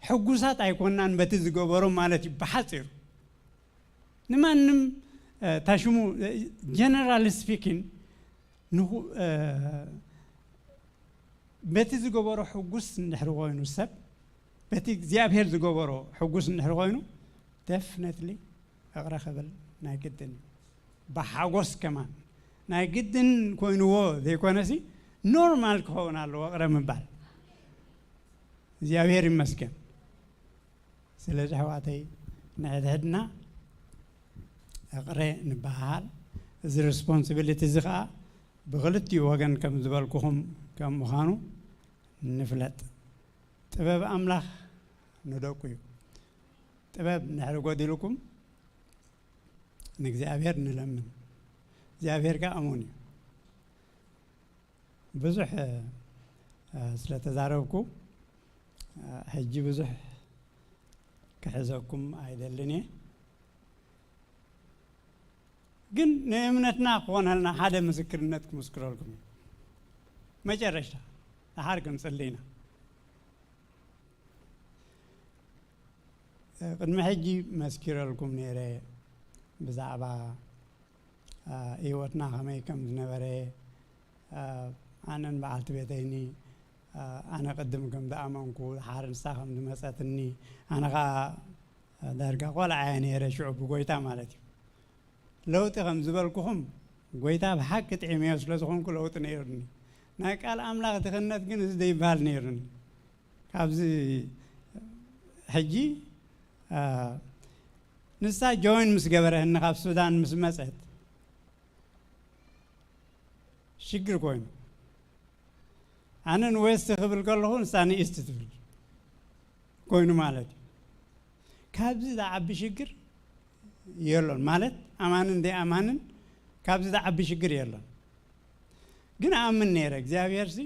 ሕጉሳት ኣይኮናን በቲ ዝገበሮ ማለት እዩ ብሓጺሩ። ንማንም፣ እ፣ ታሽሙ፣ እ፣ ጀነራል ስፒኪን፣ ንኹ-፣ እ፣ በቲ ዝገበሮ ሕጉስ እንድሕሪ ኮይኑ ሰብ፣ በቲ እግዚኣብሔር ዝገበሮ ሕጉስ እንድሕሪ ኮይኑ፣ ደፍነትሊ እቕረ ክብል ናይ ግድን እዩ። ብሓጎስ ከማን ናይ ግድን ኮይንዎ ዘይኮነሲ፣ ኖርማል ክኸውን ኣለዎ እቕረ ምባል። እግዚኣብሔር ይመስገን። ስለዚ ኣሕዋተይ፣ ንሕድሕድና እቕረ ንበሃል። እዚ ሪስፖንሲቢሊቲ እዚ ኸዓ ብኽልቲኡ ወገን ከም ዝበልኩኹም ከም ምዃኑ ንፍለጥ። ጥበብ ኣምላኽ ንደቁ እዩ። ጥበብ እንድሕሪ ጎዲልኩም ንእግዚኣብሔር ንለምን። እግዚኣብሔር ከኣ እሙን እዩ። ብዙሕ፣ እ፣ ስለ ተዛረብኩ፣ እ፣ ሕጂ ብዙሕ ክሕዘኩም ኣይደልን እየ። ግን ንእምነትና ክኾነልና ሓደ ምስክርነት ክምስክረልኩም እዩ። መጨረሽታ፣ ደሓር ክንጽሊ ኢና። እ፣ ቅድሚ ሕጂ መስኪረልኩም ነይረ፣ ብዛዕባ ሂወትና ከመይ ከም ዝነበረ፣ ኣነን በዓልቲ ቤተይኒ፣ ኣነ ቅድም ከም ዝኣመንኩ፣ ድሓር ንሳ ከም ዝመፀትኒ፣ ኣነ ከዓ ዳርጋ ቆልዓ እየ ነይረ ሽዑ ብጎይታ ማለት እዩ። ለውጢ ከም ዝበልኩኹም ጎይታ ብሓቂ ጥዒመዮ ስለ ዝኾንኩ ለውጢ ነይሩኒ። ናይ ቃል ኣምላኽ ድኽነት ግን እዚ ዘይበሃል ነይሩኒ። ካብዚ ሕጂ ንሳ ጆይን ምስ ገበረህኒ ካብ ሱዳን ምስ መፀት ሽግር ኮይኑ፣ ኣነ ንዌስት ክብል ከለኹ ንሳ ንኢስት ትብል ኮይኑ ማለት እዩ። ካብዚ ዝዓቢ ሽግር የሎን ማለት ኣማንን ደይ ኣማንን ካብዚ ዝዓቢ ሽግር የሎን። ግን ኣምን ነይረ እግዚኣብሔር ሲ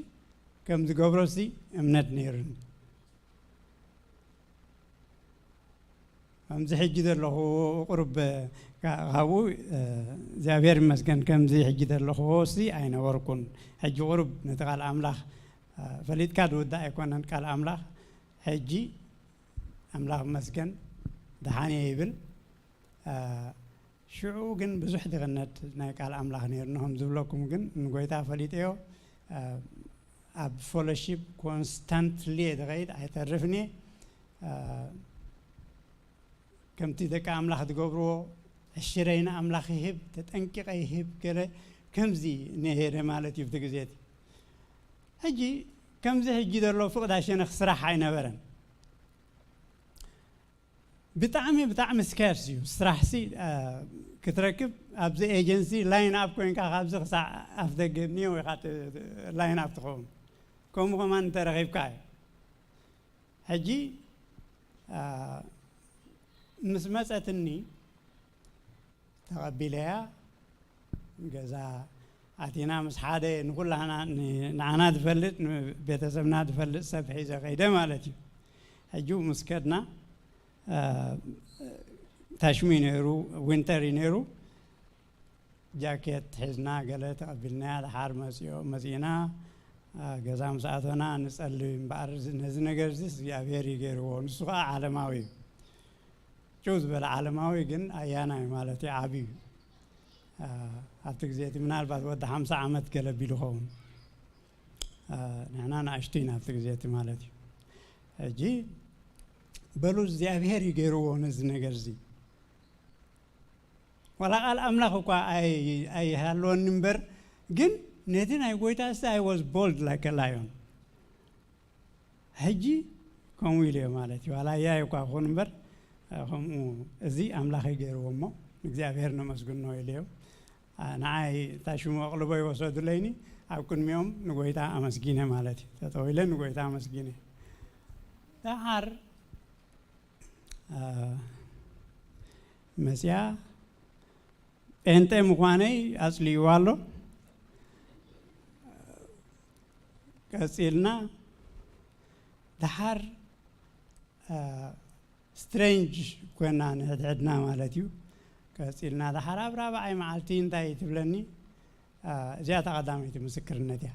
ከም ዝገብሮ ሲ እምነት ነይሩኒ። ከምዚ ሕጂ ዘለኹ ቁሩብ ካብኡ እግዚኣብሔር ይመስገን ከምዚ ሕጂ ዘለኹዎ ሲ ኣይነበርኩን። ሕጂ ቁሩብ ነቲ ቃል ኣምላኽ ፈሊጥካ ዝውዳእ ኣይኮነን ቃል ኣምላኽ። ሕጂ ኣምላኽ ይመስገን ደሓን እየ ይብል። ሽዑ ግን ብዙሕ ድኽነት ናይ ቃል ኣምላኽ ነይሩኒ ከም ዝብለኩም ግን ንጎይታ ፈሊጠዮ። ኣብ ፎሎሺፕ ኮንስታንትሊ እየ ዝኸይድ ኣይተርፍን እየ። ከምቲ ደቂ ኣምላኽ ዝገብርዎ ዕሽረይ ንኣምላኽ ይህብ ተጠንቂቐ ይህብ ገለ ከምዚ ነይረ ማለት እዩ ብቲ ግዜ እቲ። ሕጂ ከምዚ ሕጂ ዘሎ ፍቕዳ ሸነኽ ስራሕ ኣይነበረን። ብጣዕሚ ብጣዕሚ ስካርስ እዩ ስራሕ ሲ ክትረክብ ኣብዚ ኤጀንሲ ላይን ኣፕ ኮይንካ ካብዚ ክሳዕ ኣፍ ደገ ኒው ኢኻ ላይን ኣፕ ትኸውን። ከምኡ ከማን እንተረኺብካ እዩ። ሕጂ ምስ መፀትኒ ተቐቢለያ ገዛ ኣቲና ምስ ሓደ ንኩላህና ንዓና ዝፈልጥ ንቤተሰብና ዝፈልጥ ሰብ ሒዘ ከይደ ማለት እዩ። ሕጂ ምስ ከድና ታሽሚ ነይሩ ዊንተር እዩ ነይሩ። ጃኬት ሒዝና ገለ ተቐቢልናያ ድሓር መፅኦ መፂእና ገዛ ምስ ኣተና ንፀሊ እምበኣር ነዚ ነገር እዚ እግዚኣብሔር እዩ ገይርዎ። ንሱ ከዓ ዓለማዊ እዩ። ጭው ዝበለ ዓለማዊ ግን ኣያናይ ማለት እዩ ዓብዩ ኣብቲ ግዜ እቲ ምናልባት ወዲ ሓምሳ ዓመት ገለ ቢሉ ኸውን። ንሕና ንኣሽቱ ኢና ኣብቲ ግዜ እቲ ማለት እዩ። ሕጂ በሉ እግዚኣብሔር እዩ ገይርዎ ነዚ ነገር እዚ። ዋላ ቃል ኣምላኽ እኳ ኣይሃለወኒ እምበር ግን ነቲ ናይ ጎይታ ስ ኣይ ወዝ ቦልድ ላይክ ላዮን። ሕጂ ከምኡ ኢለዮ ማለት እዩ። ዋላ ያይ እኳ ክኹን እምበር ከምኡ እዚ ኣምላኽ ይገይርዎ እሞ ንእግዚኣብሔር ነመስግኖ ኢለዮ። ንዓይ እታ ሽሙ ኣቕልቦ ይወሰዱለይኒ ኣብ ቅድሚኦም ንጎይታ ኣመስጊነ ማለት እዩ። ተጠው ኢለ ንጎይታ ኣመስጊነ። ደሓር መፅያ ጴንጤ ምዃነይ ኣፅልይዋ ኣሎ። ቀፂልና ደሓር ስትሬንጅ ኮይና ንሕድሕድና ማለት እዩ። ቀፂልና ደሓር ኣብ ራብዓይ መዓልቲ እንታይ ትብለኒ? እዚኣ እታ ቀዳመይቲ ምስክርነት እያ።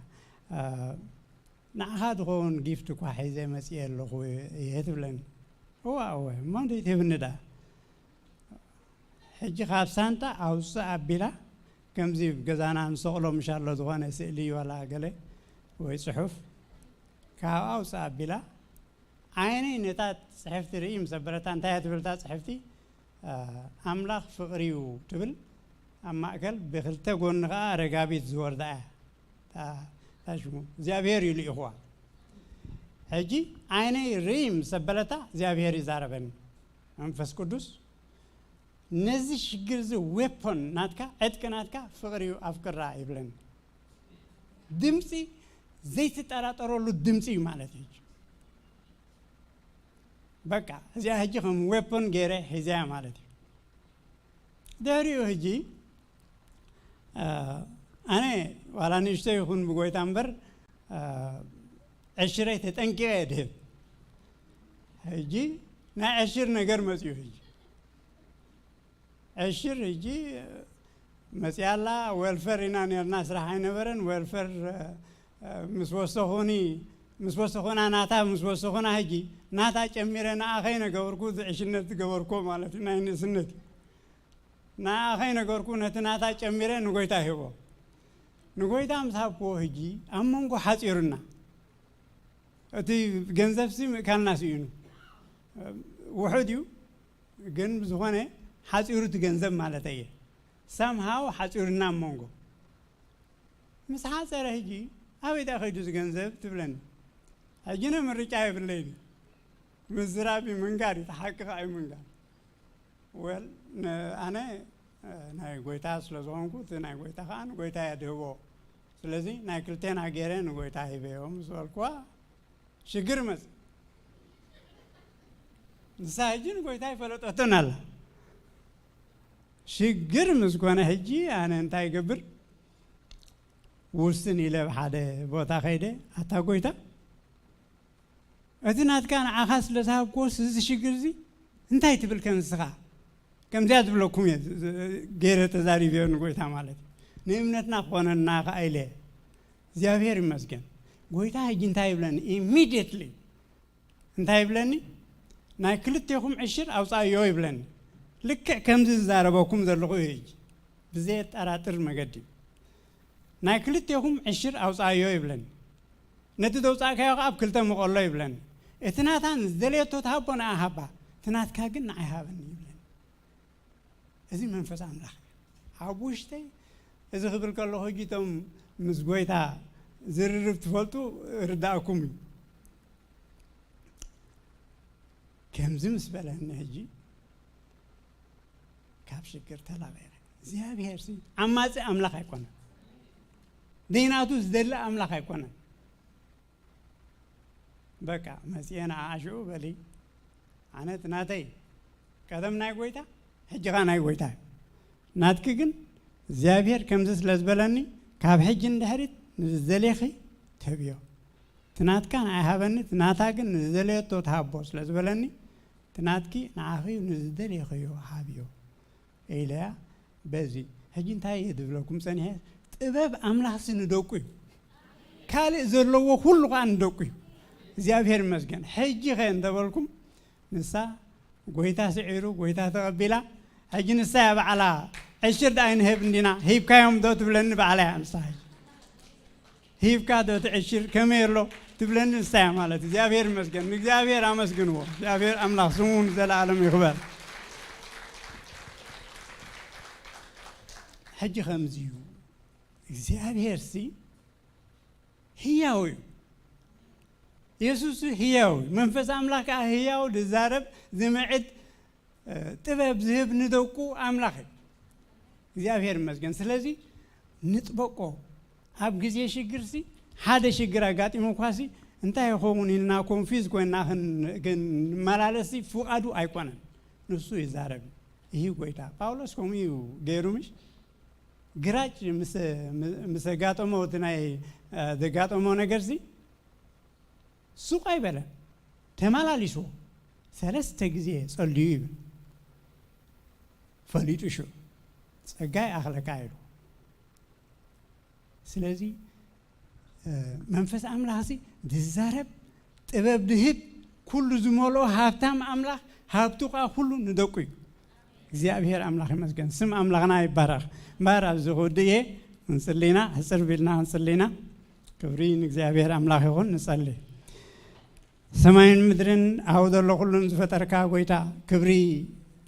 ንዓኻ ዝኸውን ጊፍት እኳ ሒዘ መፅየ ኣለኹ እየ ትብለኒ። እዋ እወ እሞ እንዴት ህብኒ ዳ ሕጂ ካብ ሳንጣ ኣውፅእ ኣቢላ ከምዚ ገዛና ንሰቕሎ ምሻሎ ዝኾነ ስእሊ ወላ ገለ ወይ ፅሑፍ ካብ ኣውፅእ ኣቢላ ዓይነይ ነታ ፅሕፍቲ ርኢ ምስ ኣበለታ እንታይ እያ ትብል እታ ፅሕፍቲ? ኣምላኽ ፍቕሪ እዩ ትብል። ኣብ ማእከል ብክልተ ጎኒ ከዓ ረጋቢት ዝወርዳ እያ። እታ ሽሙ እግዚኣብሔር እዩ ልኢኹዋ። ሕጂ ዓይነይ ርኢ ምስ ኣበለታ እግዚኣብሔር ይዛረበኒ። መንፈስ ቅዱስ ነዚ ሽግር እዚ ዌፖን ናትካ ዕጥቂ ናትካ ፍቕሪ እዩ ኣፍቅራ ይብለኒ። ድምፂ ዘይትጠራጠረሉ ድምፂ እዩ ማለት እዩ። በቃ እዚኣ ሕጂ ከም ዌፖን ገይረ ሒዘያ ማለት እዩ። ድሕሪኡ ሕጂ ኣነ ዋላ ንእሽቶ ይኹን ብጎይታ እምበር ዕሽረይ ተጠንቂቐ እየ ድህብ። ሕጂ ናይ ዕሽር ነገር መፅዩ ሕጂ ዕሽር ሕጂ መፅያ ኣላ። ዌልፈር ኢና ነርና ስራሕ ኣይነበረን። ዌልፈር ምስ ወሰኹኒ ምስ ወሰኹና ናታ ምስ ወሰኹና ሕጂ ናታ ጨሚረ ንኣኸይ ነገበርኩ ዝዕሽነት ዝገበርኮ ማለት እዩ ናይ ንእስነት እዩ። ንዓ ከይነገርኩ ነቲ ናታ ጨሚረ ንጎይታ ሂቦ። ንጎይታ ምስ ሃብክዎ ሕጂ ኣብ መንጎ ሓጺሩና። እቲ ገንዘብሲ ምእካልና ስኢኑ። ውሑድ እዩ፣ ግን ብዝኾነ ሓጺሩ እቲ ገንዘብ ማለት እየ። ሰምሃው ሓጺሩና ኣብ መንጎ። ምስ ሓጸረ ሕጂ ኣበይ ደኣ ከይዱ እዚ ገንዘብ ትብለኒ። ሕጂ ነ ምርጫ የብለይን። ምዝራብ እዩ ምንጋር እዩ፣ እቲ ሓቂ ከኣ እዩ ምንጋር። ወል፣ ነ-፣ ኣነ፣ እ፣ ናይ ጎይታ ስለ ዝኾንኩ፣ እቲ ናይ ጎይታ ከኣ ንጎይታ እየ ድህቦ። ስለዚ ናይ ክልቴና ገይረ ንጎይታ ሂበዮ ምስ በልኩዋ ሽግር መጽእ። ንሳ ሕጂ ንጎይታ ይፈለጠቶን ኣላ። ሽግር ምስ ኮነ ሕጂ ኣነ እንታይ ይገብር? ውስን ኢለ ኣብ ሓደ ቦታ ከይደ፣ ኣታ ጎይታ፣ እቲ ናትካ ንዓኻ ስለ ዝሃብክዎስ እዚ ሽግር እዚ እንታይ ትብል ከ ንስኻ? ከምዚኣ ትብለኩም እየ፣ ገይረ ተዛሪብዮ ንጎይታ ማለት እዩ። ንእምነትና ክኾነና ከኣ ኢለ። እግዚኣብሔር ይመስገን። ጎይታ ሕጂ እንታይ ይብለኒ? ኢሚድየትሊ እንታይ ይብለኒ? ናይ ክልቴኹም ዕሽር ኣውጻእዮ ይብለኒ። ልክዕ ከምዚ ዝዛረበኩም ዘለኹ እዩ ሕጂ። ብዘየጠራጥር መገዲ። ናይ ክልቴኹም ዕሽር ኣውጻእዮ ይብለኒ። ነቲ ዘውጻእካዮ ከኣ ኣብ ክልተ ምቐሎ ይብለኒ። እቲ ናታን ዝደለየቶ ትሃቦ ንኣ ሃባ፣ እቲ ናትካ ግን ንዓይ ሃበኒ ይብለኒ። እዚ መንፈስ ኣምላኽ እዩ። ኣብ ውሽጠይ እዚ ክብል ከለኹ ሕጂ እቶም ምስ ጎይታ ዝርርብ ትፈልጡ ርዳእኩም እዩ። ከምዚ ምስ በለኒ ሕጂ ካብ ሽግር ተላቒቐ። እግዚኣብሔር ሲ ዓማጺ ኣምላኽ ኣይኮነን። ደይናቱ ዝደሊ ኣምላኽ ኣይኮነን። በቃ መጽኤ ንዓ ሽዑ በሊ፣ ኣነ እቲ ናተይ ቀደም ናይ ጎይታ፣ ሕጂ ኸኣ ናይ ጎይታ እዩ። ናትኪ ግን እግዚኣብሔር ከምዚ ስለ ዝበለኒ፣ ካብ ሕጂ ንድሕሪት ንዝደሌኺ ትህብዮ። እቲ ናትካ ንዓይ ሃበኒ፣ እቲ ናታ ግን ንዝደለየቶ ትሃቦ ስለ ዝበለኒ፣ እቲ ናትኪ ንዓኺ ንዝደሌኽዮ ሃብዮ ኢለያ። በዚ ሕጂ እንታይ እየ ዝብለኩም ጸኒሐ? ጥበብ ኣምላኽሲ ንደቁ እዩ። ካልእ ዘለዎ ኩሉ ኸኣ ንደቁ እዩ። እግዚኣብሔር ይመስገን። ሕጂ ኸ እንተበልኩም፣ ንሳ ጎይታ ስዒሩ፣ ጎይታ ተቐቢላ፣ ሕጂ ንሳ እያ ባዕላ፣ ዕሽር ደኣ ኣይንህብ እንዲና፣ ሂብካዮም ዶ ትብለኒ ባዕላ እያ ንሳ። ሕጂ ሂብካ ዶ ትዕሽር፣ ከመይ ኣሎ ትብለኒ ንሳ እያ ማለት እዩ። እግዚኣብሔር ይመስገን። ንእግዚኣብሔር ኣመስግንዎ። እግዚኣብሔር ኣምላኽ ስሙ ንዘለኣለም ይኽበር። ሕጂ ከምዚ እዩ። እግዚኣብሔርሲ ህያው እዩ። የሱስ ህያው እዩ። መንፈስ ኣምላኽ ከኣ ህያው፣ ዝዛረብ፣ ዝምዕድ፣ እ፣ ጥበብ ዝህብ ንደቁ ኣምላኽ እዩ። እግዚኣብሔር ይመስገን። ስለዚ ንጥበቆ። ኣብ ግዜ ሽግርሲ፣ ሓደ ሽግር ኣጋጢሙ እኳሲ፣ እንታይ ይኸውን ኢልና ኮንፊዝ ኮይና ክን-፣ ክንመላለስሲ ፍቓዱ ኣይኮነን። ንሱ ይዛረብ። ይህ ጎይታ ጳውሎስ ከምኡ እዩ ገይሩ፣ ምሽ? ግራጭ ምስ፣ ምስ ኣጋጠሞ፣ እቲ ናይ፣ እ፣ ዘጋጠሞ ነገርሲ ሱቕ ኣይበለን። ተመላሊስዎ። ሰለስተ ግዜ ጸልዩ ይብል። ፈሊጡ ሽዑ፣ "ጸጋ ይኣኽለካ" ኢሉ። ስለዚ፣ እ፣ መንፈስ ኣምላኽሲ ዝዛረብ፣ ጥበብ ዝህብ፣ ኩሉ ዝመልኦ ሃብታም ኣምላኽ፣ ሃብቱ ኸኣ ኩሉ ንደቁ እዩ። እግዚኣብሔር ኣምላኽ ይመስገን። ስም ኣምላኽና ይባረኽ። እምበኣር ኣብዚ ክውድእ እየ። ክንጽሊ ኢና፣ ሕጽር ቢልና ክንጽሊ ኢና። ክብሪ ንእግዚኣብሔር ኣምላኽ ይኹን። ንጸሊ። ሰማይን ምድርን ኣብኡ ዘሎ ኩሉን ዝፈጠርካ ጎይታ፣ ክብሪ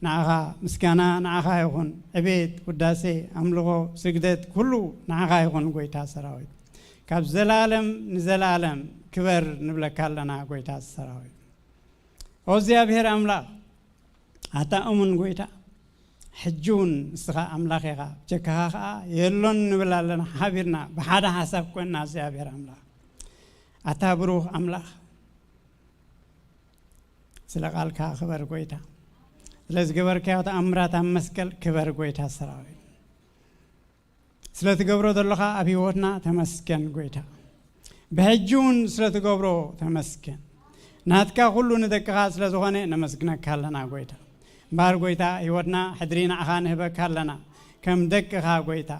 ንዓኻ፣ ምስጋና ንዓኻ ይኹን። ዕቤት፣ ውዳሴ፣ ኣምልኾ፣ ስግደት፣ ኩሉ ንዓኻ ይኹን ጎይታ ሰራዊት። ካብ ዘላለም ንዘላለም ክበር ንብለካ ኣለና ጎይታ ሰራዊት። ኦ እግዚኣብሔር ኣምላኽ፣ ኣታ እሙን ጎይታ፣ ሕጂ እውን ንስኻ ኣምላኽ ኢኻ፣ ብጀካኻ ኸኣ የሎን ንብል ኣለና። ሓቢርና ብሓደ ሓሳብ ኮይንና እግዚኣብሔር ኣምላኽ። ኣታ ብሩኽ ኣምላኽ፣ ስለ ቃልካ ክበር ጎይታ፣ ስለ ዝገበርካዮ ተኣምራት ኣብ መስቀል ክበር ጎይታ ሰራዊት። ስለ ትገብሮ ዘለኻ ኣብ ህይወትና ተመስገን ጎይታ። ብሕጂ እውን ስለ ትገብሮ ተመስገን። ናትካ ኩሉ ንደቅኻ ስለ ዝኾነ ነመስግነካ ኣለና ጎይታ። እምበኣር ጎይታ፣ ህይወትና ሕድሪ ንዓኻ ንህበካ ኣለና። ከም ደቅኻ ጎይታ፣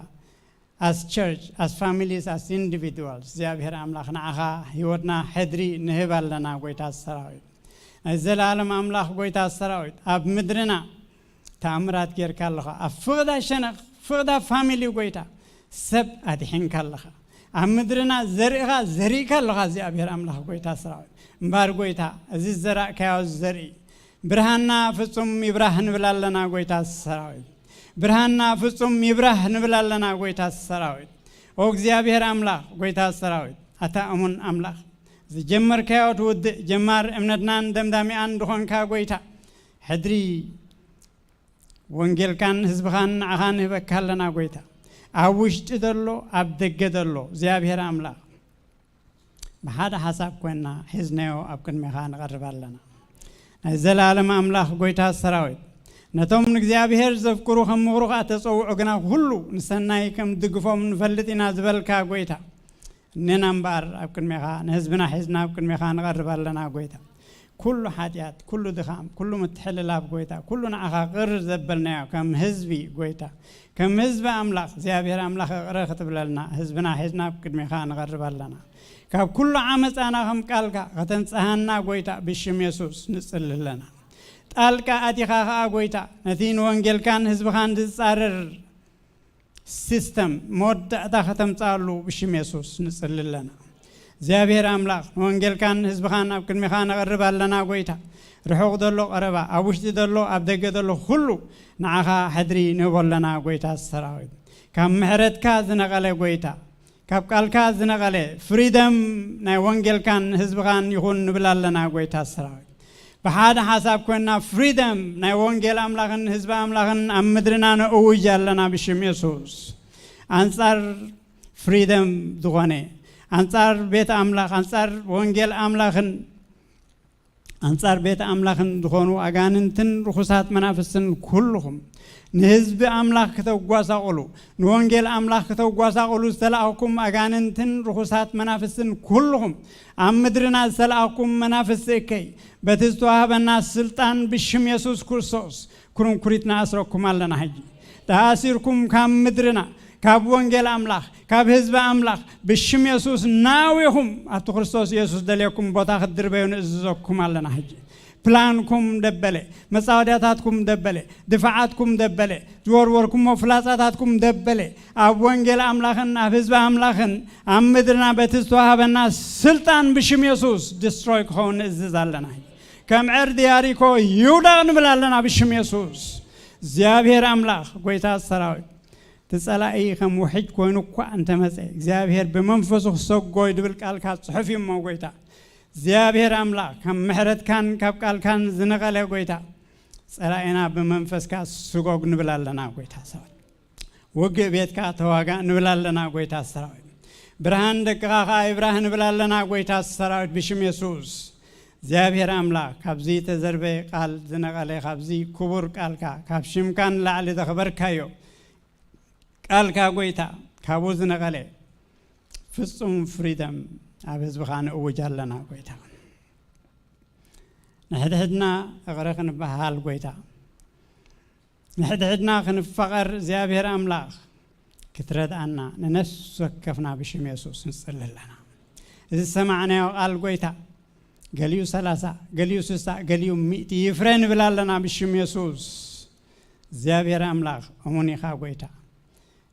as church, as families, as individuals፣ እግዚኣብሔር ኣምላኽ ንዓኻ ህይወትና ሕድሪ ንህብ ኣለና ጎይታ ሰራዊት። ናይ ዘላለም ኣምላኽ ጎይታ ሰራዊት፣ ኣብ ምድርና ተኣምራት ጌርካ ኣለኻ። ኣብ ፍቕዳ ሸነኽ፣ ፍቕዳ ፋሚሊ ጎይታ ሰብ ኣድሒንካ ኣለኻ። ኣብ ምድርና ዘርእኻ ዘሪእካ ኣለኻ እግዚኣብሔር ኣምላኽ ጎይታ ሰራዊት። እምባር ጎይታ፣ እዚ ዝዘራእካዮ ዘርኢ ብርሃንና ፍጹም ይብራህ ንብል ኣለና ጎይታ ሰራዊት። ብርሃንና ፍጹም ይብራህ ንብል ኣለና ጎይታ ሰራዊት። ኦ እግዚኣብሔር ኣምላኽ ጎይታ ሰራዊት፣ ኣታ እሙን ኣምላኽ፣ ዝጀመርካዮ ትውድእ፣ ጀማር እምነትናን ደምዳሚኣን ዝኾንካ ጎይታ፣ ሕድሪ ወንጌልካን ህዝብኻን ንዓኻ ንህበካ ኣለና ጎይታ። ኣብ ውሽጢ ዘሎ ኣብ ደገ ዘሎ እግዚኣብሔር ኣምላኽ፣ ብሓደ ሓሳብ ኮይንና ሒዝናዮ ኣብ ቅድሜኻ ንቐርብ ኣለና። ናይ ዘላለም ኣምላኽ ጎይታ ሰራዊት፣ ነቶም ንእግዚኣብሔር ዘፍቅሩ ከም ምኽሩ ከኣ ተጸውዑ ግና ኩሉ ንሰናይ ከም ድግፎም ንፈልጥ ኢና ዝበልካ ጎይታ፣ እኔና እምበኣር ኣብ ቅድሜኻ ንህዝብና ሒዝና ኣብ ቅድሜኻ ንቐርብ ኣለና ጎይታ። ኩሉ ሓጢኣት፣ ኩሉ ድኻም፣ ኩሉ ምትሕልላፍ ጎይታ፣ ኩሉ ንዓኻ ቅር ዘበልናዮ ከም ህዝቢ ጎይታ፣ ከም ህዝቢ ኣምላኽ እግዚኣብሔር ኣምላኽ እቕረ ክትብለልና ህዝብና ሒዝና ኣብ ቅድሜኻ ንቐርብ ኣለና። ካብ ኩሉ ዓመፃና ከም ቃልካ ከተንጽሃና ጎይታ ብሽም የሱስ ንጽሊ ኣለና። ጣልቃ ኣቲኻ ኸኣ ጎይታ ነቲ ንወንጌልካን ህዝብኻን ዝጻረር ሲስተም መወዳእታ ከተምጽኣሉ ብሽም የሱስ ንጽሊ ኣለና። እግዚኣብሔር ኣምላኽ ንወንጌልካን ህዝብኻን ኣብ ቅድሜኻ ነቕርብ ኣለና ጎይታ። ርሑቕ ዘሎ ቀረባ፣ ኣብ ውሽጢ ዘሎ ኣብ ደገ ዘሎ ኩሉ ንዓኻ ሕድሪ ንህቦ ኣለና ጎይታ ሰራዊት። ካብ ምሕረትካ ዝነቐለ ጎይታ፣ ካብ ቃልካ ዝነቐለ ፍሪደም ናይ ወንጌልካን ህዝብኻን ይኹን ንብል ኣለና ጎይታ ሰራዊት። ብሓደ ሓሳብ ኮይንና ፍሪደም ናይ ወንጌል ኣምላኽን ህዝቢ ኣምላኽን ኣብ ምድርና ነእውጅ ኣለና ብሽም የሱስ። ኣንጻር ፍሪደም ዝኾነ፣ ኣንጻር ቤት ኣምላኽ፣ ኣንጻር ወንጌል ኣምላኽን ኣንጻር ቤት ኣምላኽን ዝኾኑ ኣጋንንትን ርኹሳት መናፍስትን ኩልኹም ንህዝቢ ኣምላኽ ክተጓሳቑሉ፣ ንወንጌል ኣምላኽ ክተጓሳቑሉ ዝተላእኩም ኣጋንንትን ርኹሳት መናፍስትን ኩልኹም ኣብ ምድርና ዝተላእኩም መናፍስቲ እከይ በቲ ዝተዋህበና ስልጣን ብሽም የሱስ ክርስቶስ ኩርንኩሪት ንኣስረኩም ኣለና። ሕጂ ተኣሲርኩም ካብ ምድርና፣ ካብ ወንጌል ኣምላኽ፣ ካብ ህዝቢ ኣምላኽ ብሽም የሱስ ናዊኹም ኣብቲ ክርስቶስ የሱስ ደልየኩም ቦታ ክትድርበዩ ንእዝዘኩም ኣለና። ሕጂ ፕላንኩም ደበለ፣ መጻወድያታትኩም ደበለ፣ ድፋዓትኩም ደበለ፣ ዝወርወርኩሞ ፍላጻታትኩም ደበለ ኣብ ወንጌል ኣምላኽን ኣብ ህዝቢ ኣምላኽን ኣብ ምድርና በቲ ዝተዋህበና ስልጣን ብሽም የሱስ ዲስትሮይ ክኸውን ንእዝዝ ኣለና። ከም ዕርዲ ያሪኮ ይውደቕ ንብል ኣለና ብሽም የሱስ። እግዚኣብሔር ኣምላኽ ጎይታ ሰራዊት፣ እቲ ጸላኢ ከም ውሕጅ ኮይኑ እኳ እንተመጸ እግዚኣብሔር ብመንፈሱ ክሰጎ ድብል ቃልካ ጽሑፍ እዩ እሞ ጎይታ እግዚኣብሔር ኣምላኽ፣ ካብ ምሕረትካን ካብ ቃልካን ዝነቐለ ጎይታ፣ ጸላኢና ብመንፈስካ ስጎግ ንብል ኣለና ጎይታ ሰራዊት። ውግእ ቤትካ ተዋጋእ ንብል ኣለና ጎይታ ሰራዊት። ብርሃን ደቅኻ ኸኣ ይብራህ ንብል ኣለና ጎይታ ሰራዊት ብሽም የሱስ። እግዚኣብሔር ኣምላኽ፣ ካብዚ ተዘርበ ቃል ዝነቐለ፣ ካብዚ ክቡር ቃልካ፣ ካብ ሽምካ ንላዕሊ ዘኽበርካዮ ቃልካ ጎይታ፣ ካብኡ ዝነቐለ ፍጹም ፍሪደም ኣብ ህዝብኻ ንእውጅ ኣለና ጎይታ። ንሕድሕድና እቕረ ክንበሃል ጎይታ፣ ንሕድሕድና ክንፋቐር እግዚኣብሔር ኣምላኽ ክትረድኣና ንነፍሲ ወከፍና ብሽም የሱስ ንጽሊ ኣለና። እዚ ዝሰማዕናዮ ቃል ጎይታ፣ ገሊኡ ሰላሳ፣ ገሊኡ ስሳ፣ ገሊኡ ሚእቲ ይፍረ ንብል ኣለና ብሽም የሱስ። እግዚኣብሔር ኣምላኽ እሙን ኢኻ ጎይታ፣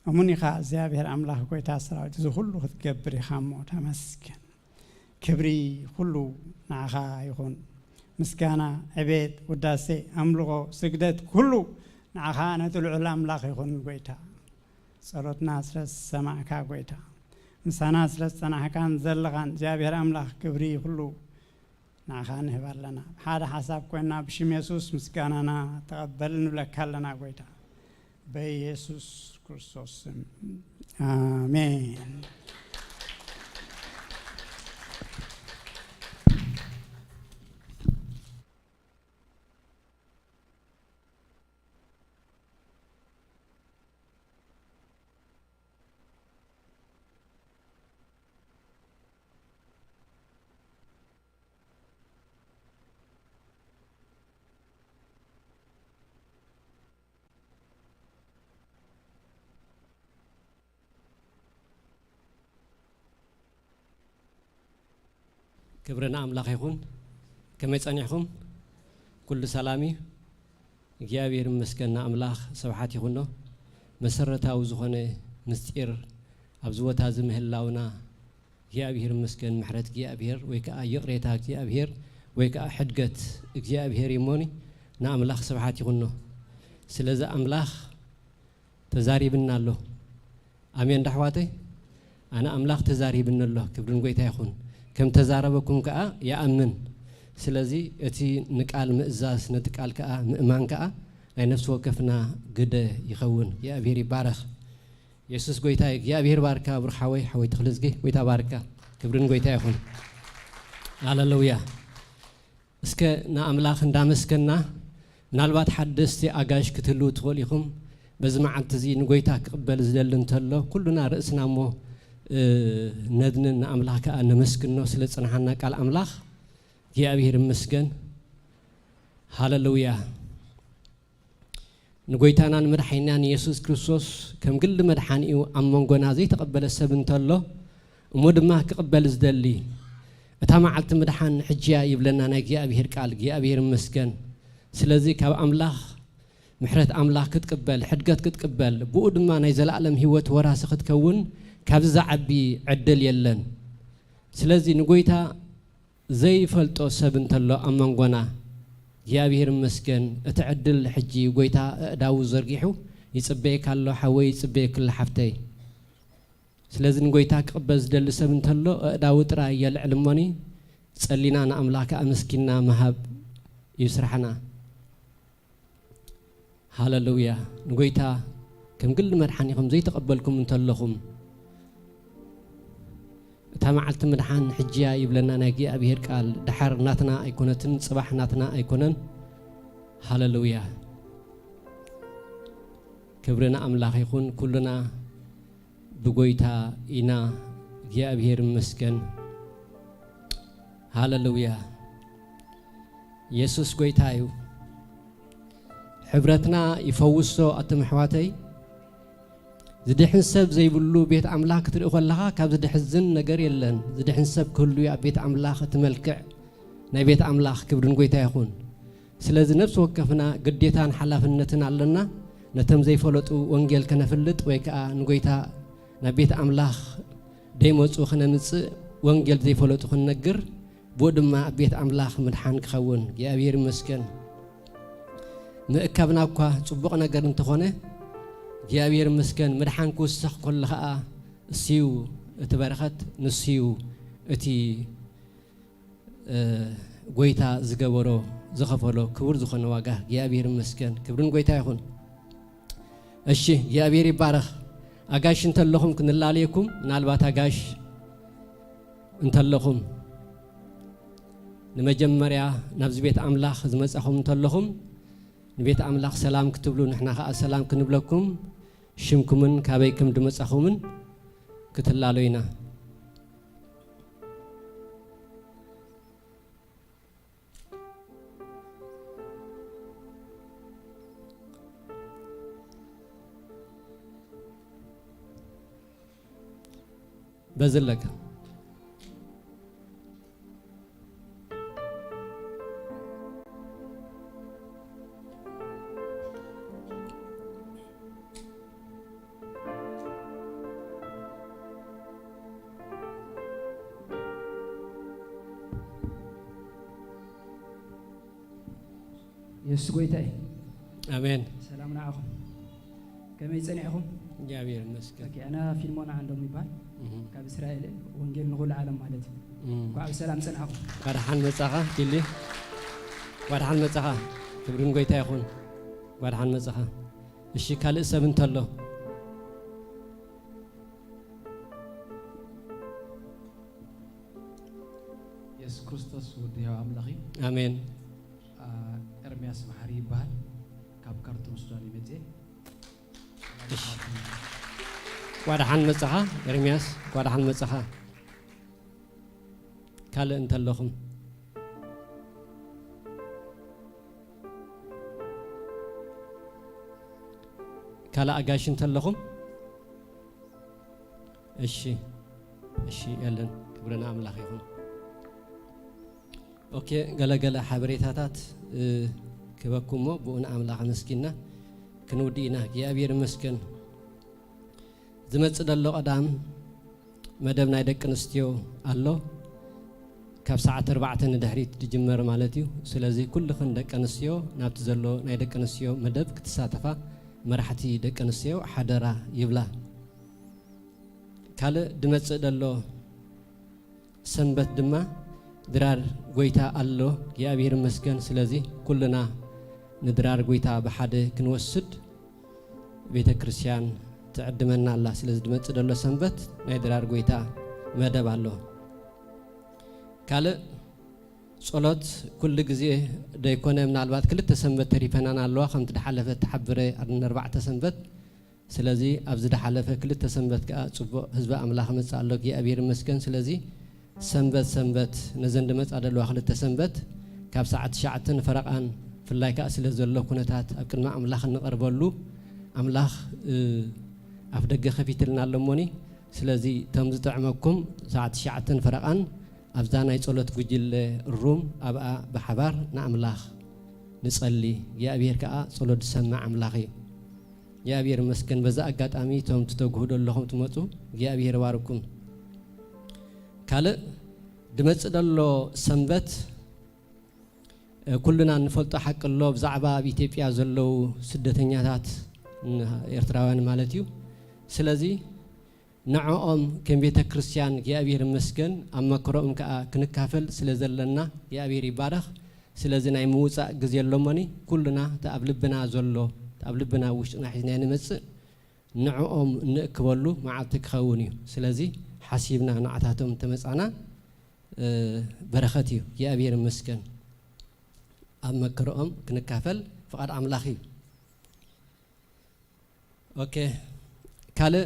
እሙን ኢኻ እግዚኣብሔር ኣምላኽ ጎይታ ሰራዊት፣ እዚ ኩሉ ክትገብር ኢኻ እሞ ተመስገን። ክብሪ ኩሉ ንዓኻ ይኹን። ምስጋና፣ ዕቤት፣ ውዳሴ፣ ኣምልኾ፣ ስግደት ኩሉ ንዓኻ ነቲ ልዑል ኣምላኽ ይኹን ጎይታ። ጸሎትና ስለ ዝሰማዕካ ጎይታ፣ ምሳና ስለ ዝጸናሕካን ዘለኻን እግዚኣብሔር ኣምላኽ ክብሪ ኩሉ ንዓኻ ንህብ ኣለና። ሓደ ሓሳብ ኮይንና ብሽም የሱስ ምስጋናና ተቐበል ንብለካ ኣለና ጎይታ። በኢየሱስ ክርስቶስ ስም ኣሜን። ክብሪ ንኣምላኽ ይኹን። ከመይ ጸኒሕኩም? ኩሉ ሰላም እዩ? እግዚኣብሔር ይመስገን ንኣምላኽ ስብሓት ይኹኖ። መሰረታዊ ዝኾነ ምስጢር ኣብዚ ቦታ እዚ ምህላውና እግዚኣብሔር ይመስገን። ምሕረት እግዚኣብሔር ወይ ከዓ ይቕሬታ እግዚኣብሔር ወይ ከዓ ሕድገት እግዚኣብሔር እዩሞኒ ንኣምላኽ ስብሓት ይኹኖ። ስለዚ ኣምላኽ ተዛሪብና ኣሎ። ኣሜን ዶ ኣሕዋተይ? ኣነ ኣምላኽ ተዛሪብኒ ኣሎ። ክብሪ ንጎይታ ይኹን። ከም ተዛረበኩም ከኣ ይኣምን። ስለዚ እቲ ንቃል ምእዛዝ፣ ነቲ ቃል ከኣ ምእማን ከኣ ናይ ነፍሲ ወከፍና ግደ ይኸውን። እግዚኣብሔር ይባረኽ። የሱስ ጎይታ እዩ። እግዚኣብሔር ባርካ ብሩኽ ሓወይ፣ ሓወይ ተኽልዝጊ፣ ጎይታ ባርካ። ክብሪ ንጎይታ ይኹን። ሃሌሉያ። እስከ ንኣምላኽ እንዳመስገና፣ ምናልባት ሓደስቲ ኣጋይሽ ክትህልዉ ትኽእሉ ኢኹም። በዚ መዓልቲ እዚ ንጎይታ ክቕበል ዝደሊ እንተሎ፣ ኩሉና ርእስና እሞ፣ እ፣ ነድንን ንኣምላኽ ከኣ ነመስግኖ ስለ ዝጸንሓና ቃል ኣምላኽ። እግዚኣብሔር ይመስገን። ሃሌሉያ። ንጎይታና ንመድሓኒናን የሱስ ክርስቶስ ከም ግሊ መድሓኒኡ ኣብ መንጎና ዘይተቐበለ ሰብ እንተሎ፣ እሞ ድማ ክቕበል ዝደሊ፣ እታ መዓልቲ ምድሓን ሕጂ እያ ይብለና ናይ እግዚኣብሔር ቃል። እግዚኣብሔር ይመስገን። ስለዚ ካብ ኣምላኽ ምሕረት ኣምላኽ ክትቅበል፣ ሕድገት ክትቅበል፣ ብኡ ድማ ናይ ዘለኣለም ህይወት ወራሲ ክትከውን ካብዚ ዝዓቢ ዕድል የለን። ስለዚ ንጎይታ ዘይፈልጦ ሰብ እንተሎ ኣብ መንጎና፣ እግዚኣብሔር ይመስገን፣ እቲ ዕድል ሕጂ ጎይታ ኣእዳዉ ዘርጊሑ ይጽበየካ ኣሎ ሓወይ፣ ይጽበየኪ ኣሎ ሓፍተይ። ስለዚ ንጎይታ ክቕበል ዝደሊ ሰብ እንተሎ፣ ኣእዳዉ ጥራይ የልዕል እሞኒ፣ ጸሊና ንኣምላኽ ኣመስጊንና ምሃብ እዩ ስራሕና። ሃሌሉያ። ንጎይታ ከም ግሊ መድሓኒኹም ዘይተቐበልኩም እንተለኹም፣ እታ መዓልቲ ምድሓን ሕጂ እያ ይብለና ናይ እግዚኣብሔር ቃል። ደሓር ናትና ኣይኮነትን፣ ጽባሕ ናትና ኣይኮነን። ሃሌሉያ። ክብሪ ንኣምላኽ ይኹን። ኩልና ብጎይታ ኢና። እግዚኣብሔር ይመስገን። ሃሌሉያ። የሱስ ጎይታ እዩ። ሕብረትና ይፈውሶ ኣቱም ኣሕዋተይ። ዝድሕን ሰብ ዘይብሉ ቤት ኣምላኽ ክትርኢ ከለኻ ካብ ዝድሕዝን ነገር የለን። ዝድሕን ሰብ ክህሉ እዩ ኣብ ቤት ኣምላኽ። እቲ መልክዕ ናይ ቤት ኣምላኽ ክብርን ጎይታ ይኹን። ስለዚ ነፍሲ ወከፍና ግዴታን ሓላፍነትን ኣለና። ነቶም ዘይፈለጡ ወንጌል ከነፍልጥ ወይ ከኣ ንጎይታ ናብ ቤት ኣምላኽ ደይመጹ ከነምጽእ፣ ወንጌል ዘይፈለጡ ክንነግር፣ ብኡ ድማ ኣብ ቤት ኣምላኽ ምድሓን ክኸውን። እግዚኣብሔር ይመስገን። ምእካብና እኳ ጽቡቕ ነገር እንተኾነ፣ እግዚኣብሔር ይመስገን፣ ምድሓን ክውሰኽ ከሎ ኸኣ እሱዩ እቲ በረኸት፣ ንሱዩ እቲ፣ እ፣ ጎይታ ዝገበሮ፣ ዝኸፈሎ ክቡር ዝኾነ ዋጋ። እግዚኣብሔር ይመስገን። ክብርን ጎይታ ይኹን። እሺ፣ እግዚኣብሔር ይባረኽ። ኣጋሽ እንተለኹም ክንላለየኩም፣ ምናልባት ኣጋሽ እንተለኹም፣ ንመጀመርያ ናብዚ ቤት ኣምላኽ ዝመጻኹም እንተለኹም፣ ንቤት ኣምላኽ ሰላም ክትብሉ፣ ንሕና ኸኣ ሰላም ክንብለኩም፣ ሽምኩምን ካበይ ከም ድመጻኹምን ክትላለዩና። በዚ ኣለካ። የሱስ ጎይታ እዩ። ኣሜን። ሰላም ንዓኹም። ከመይ ጸኒዕኹም? እግዚኣብሔር ይመስገን። ኦኬ፣ ኣነ ፊልሞና ዓንዶም ይባል። እህ። ካብ እስራኤል ወንጌል ንኹሉ ዓለም ማለት እዩ። እም። እንኳዕ ብሰላም ጸናኹም። እንኳዕ ደሓን መጻኻ ፊሊ። እንኳዕ ደሓን መጻኻ። ክብርን ጎይታ ይኹን። እንኳዕ ደሓን መጻኻ። እሺ፣ ካልእ ሰብ እንተሎ? የሱስ ክርስቶስ ወዲ ሕያው ኣምላኽ እዩ። ኣሜን። አ፣ ኤርምያስ መሓሪ ይበሃል። ካብ ካርቱም ሱዳን እዩ መጽኤ። እሺ። እንኳዕ ደሓን መጻኻ ኤርምያስ፣ እንኳዕ ደሓን መጻኻ። ካልእ እንተለኹም? ካልእ ኣጋይሽ እንተለኹም? እሺ፣ እሺ፣ የለን። ክብሪ ንኣምላኽ ይኹን። ኦኬ፣ ገለገለ ሓበሬታታት፣ እ፣ ክበኩሞ ብኡ ንኣምላኽ ኣመስጊና ክንውዲ ኢና። እግዚኣብሔር ይመስገን። ዝመጽእ ደሎ ቀዳም መደብ ናይ ደቂ ኣንስትዮ ኣሎ። ካብ ሰዓት ኣርባዕተ ንድሕሪት ዝጅመር ማለት እዩ። ስለዚ ኩልኽን ደቂ ኣንስትዮ ናብቲ ዘሎ ናይ ደቂ ኣንስትዮ መደብ ክትሳተፋ መራሕቲ ደቂ ኣንስትዮ ሓደራ ይብላ። ካልእ ድመጽእ ደሎ ሰንበት ድማ ድራር ጎይታ ኣሎ። እግዚኣብሔር ይመስገን። ስለዚ ኩልና ንድራር ጎይታ ብሓደ ክንወስድ ቤተ ክርስቲያን ትዕድመና ኣላ። ስለዚ ድመጽእ ደሎ ሰንበት ናይ ድራር ጎይታ መደብ ኣሎ። ካልእ ጸሎት ኩሉ ግዜ ደይኮነ፣ ምናልባት ክልተ ሰንበት ተሪፈናን ኣለዋ፣ ከምቲ ድሓለፈ ተሓብረ ኣርባዕተ ሰንበት። ስለዚ ኣብዚ ድሓለፈ ክልተ ሰንበት ከኣ ጽቡቕ ህዝቢ ኣምላኽ መጽእ ኣሎ፣ እግዚኣብሔር ይመስገን። ስለዚ ሰንበት ሰንበት ነዘን ድመጻ ደለዋ ክልተ ሰንበት ካብ ሰዓት ትሽዓተ ፈረቓን ፍላይ ከኣ ስለ ዘሎ ኩነታት ኣብ ቅድሚ ኣምላኽ እንቐርበሉ ኣምላኽ፣ እ፣ ኣፍ ደገ ከፊትልና ኣሎ እሞኒ። ስለዚ እቶም ዝጥዕመኩም ሰዓት ትሽዓተ ፈረቓን ኣብዛ ናይ ጸሎት ጉጅለ ሩም ኣብኣ ብሓባር ንኣምላኽ ንጸሊ። እግዚኣብሔር ከኣ ጸሎት ዝሰምዕ ኣምላኽ እዩ። እግዚኣብሔር ይመስገን። በዛ ኣጋጣሚ እቶም ትተግሁ ደለኹም ትመጹ እግዚኣብሔር ይባርኩም። ካልእ ድመጽእ ደሎ ሰንበት፣ እ፣ ኩልና እንፈልጦ ሓቂ ኣሎ ብዛዕባ ኣብ ኢትዮጵያ ዘለዉ ስደተኛታት ን-፣ ኤርትራውያን ማለት እዩ። ስለዚ ንዕኦም ከም ቤተ ክርስቲያን እግዚኣብሔር ይመስገን ኣብ መከረኦም ከኣ ክንካፈል ስለ ዘለና እግዚኣብሔር ይባረኽ። ስለዚ ናይ ምውጻእ ግዜ ኣሎሞኒ ኩልና እቲ ኣብ ልብና ዘሎ፣ እቲ ኣብ ልብና ውሽጥና ሒዝና ንመጽእ ንዕኦም እንእክበሉ መዓልቲ ክኸውን እዩ። ስለዚ ሓሲብና ንዓታቶም እንተመጻና፣ እ፣ በረኸት እዩ። እግዚኣብሔር ይመስገን። ኣብ መከረኦም ክንካፈል ፍቓድ ኣምላኽ እዩ። ኦኬ። ካልእ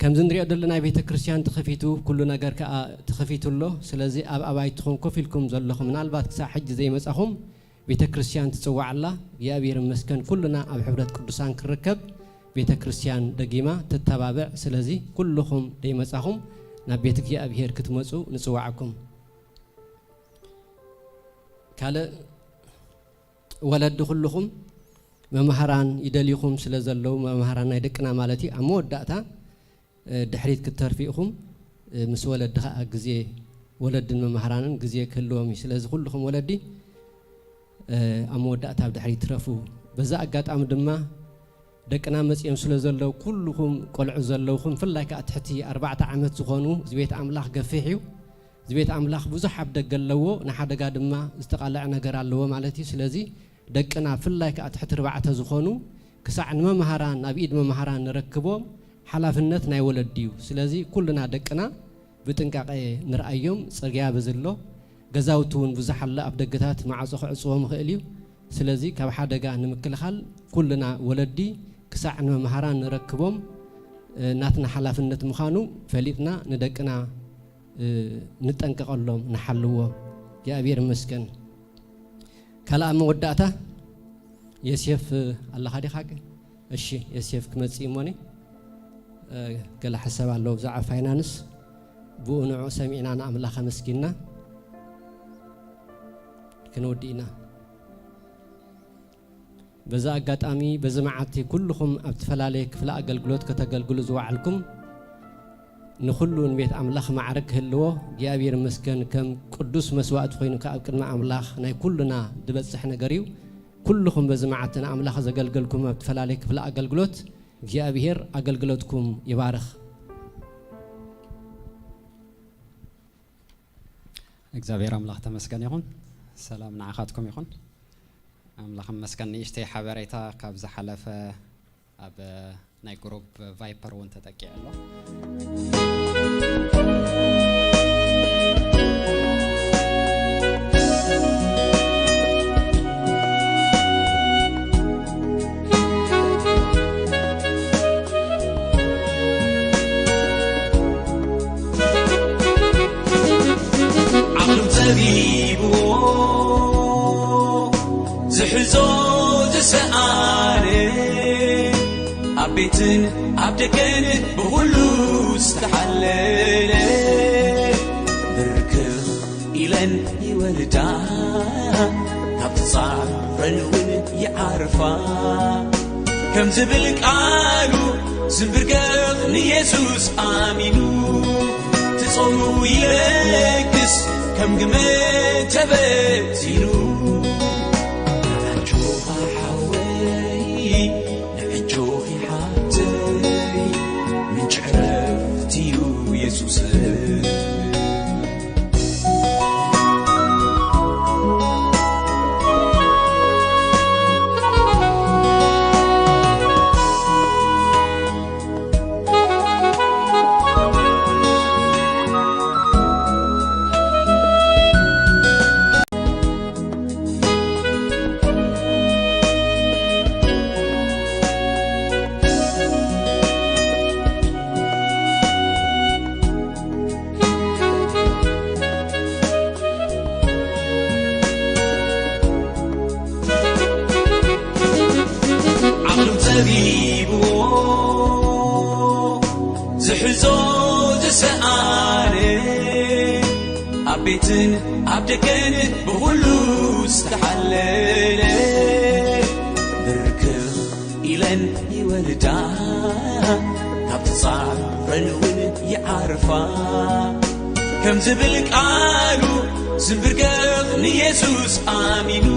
ከምዚ ንሪኦ ዘለና ቤተ ክርስቲያን ተኸፊቱ፣ ኩሉ ነገር ከኣ ተኸፊቱ ኣሎ። ስለዚ ኣብ ኣባይትኹም ኮፍ ኢልኩም ዘለኹም፣ ምናልባት ክሳብ ሕጂ ዘይመጻኹም፣ ቤተ ክርስቲያን ትጽዋዕ ኣላ። እግዚኣብሔር ይመስገን፣ ኩልና ኣብ ሕብረት ቅዱሳን ክርከብ ቤተ ክርስቲያን ደጊማ ትተባብዕ። ስለዚ ኩልኹም ደይመጻኹም ናብ ቤት እግዚኣብሔር ክትመጹ ንጽዋዕኩም። ካልእ ወለዲ ኩልኹም መምሃራን ይደልዩኹም ስለ ዘለዉ፣ መምሃራን ናይ ደቅና ማለት እዩ። ኣብ መወዳእታ፣ እ፣ ድሕሪት ክትተርፉ ኢኹም። እ፣ ምስ ወለዲ ኸኣ ግዜ፣ ወለድን መምሃራንን ግዜ ክህልዎም እዩ። ስለዚ ኩልኹም ወለዲ፣ እ፣ ኣብ መወዳእታ ኣብ ድሕሪት ትረፉ። በዛ ኣጋጣሚ ድማ ደቅና መጺኦም ስለ ዘለዉ ኩልኹም ቆልዑ ዘለውኹም፣ ብፍላይ ከኣ ትሕቲ ኣርባዕተ ዓመት ዝኾኑ፣ እዚ ቤት ኣምላኽ ገፊሕ እዩ። እዚ ቤት ኣምላኽ ብዙሕ ኣብ ደገ ኣለዎ፣ ንሓደጋ ድማ ዝተቓልዐ ነገር ኣለዎ ማለት እዩ። ስለዚ ደቅና ብፍላይ ከኣ ትሕቲ ኣርባዕተ ዝኾኑ ክሳዕ ንመምሃራን፣ ኣብ ኢድ መምሃራን ንረክቦም ሓላፍነት ናይ ወለዲ እዩ። ስለዚ ኩልና ደቅና ብጥንቃቐ ንርኣዮም፣ ጽርግያ በዚ ኣሎ፣ ገዛውቲ እውን ብዙሕ ኣሎ፣ ኣብ ደገታት ማዕጾ ክዕጽዎም ይኽእል እዩ። ስለዚ ካብ ሓደጋ ንምክልኻል ኩልና ወለዲ ክሳዕ ንመምሃራን ንረክቦም፣ እ፣ ናትና ሓላፍነት ምዃኑ ፈሊጥና ንደቅና፣ እ፣ ንጠንቀቐሎም፣ ንሓልዎም። እግዚኣብሔር ይመስገን። ካልእ ኣብ መወዳእታ የሴፍ ኣለኻ ዲኻ? እሺ፣ የሴፍ ክመጽእ እሞኒ፣ እ፣ ገለ ሓሳብ ኣለዎ ብዛዕባ ፋይናንስ። ብኡ ንዑ ሰሚዕና ንኣምላኽ ኣመስጊንና ክንወዲ ኢና። በዚ ኣጋጣሚ፣ በዚ መዓልቲ ኩልኹም ኣብ ዝተፈላለየ ክፍለ ኣገልግሎት ከተገልግሉ ዝወዓልኩም፣ ንኹሉ ንቤት ኣምላኽ ማዕረ ክህልዎ እግዚኣብሔር ይመስገን። ከም ቅዱስ መስዋእቲ ኮይኑ ከኣ ኣብ ቅድሚ ኣምላኽ ናይ ኩልና ዝበጽሕ ነገር እዩ። ኩልኹም በዚ መዓልቲ ንኣምላኽ ዘገልገልኩም ኣብ ዝተፈላለየ ክፍለ ኣገልግሎት እግዚኣብሔር ኣገልግሎትኩም ይባርኽ። እግዚኣብሔር ኣምላኽ ተመስገን ይኹን። ሰላም ንዓኻትኩም ይኹን። ኣምላኽ ይመስገን። ንእሽተይ ሓበሬታ ካብ ዝሓለፈ ኣብ ናይ ግሩፕ ቫይፐር እውን ተጠቂዐ ኣሎ። ዓቕሉ ጸቢብዎ ዝሕዞ ዝሰኣነ፣ ኣብ ቤትን ኣብ ደገን ብኹሉ ዝተሓለለ፣ ብርክኽ ኢለን ይወልዳ፣ ካብ ትጻረን እውን ይዓርፋ። ከም ዝብል ቃሉ ዝንብርከኽ ንየሱስ ኣሚኑ፣ ትጾሙ ይለግስ ከም ግመ ተበቲኑ። ንዓጆኻ ሓወይ፣ ንዕጆኺ ሓብተይ፣ ምንጪ ዕረፍቲ እዩ የሱስ። ዓቕሉ ጸቢብዎ ዝሕዞ ዝሰኣነ፣ ኣብ ቤትን ኣብ ደገን ብኹሉ ዝተሓለለ፣ ብርክኽ ኢለን ይወርዳ ካብ ተጻረን እውን ይዓርፋ። ከም ዝብል ቃሉ ዝንብርከኽ ንየሱስ ኣሚኑ፣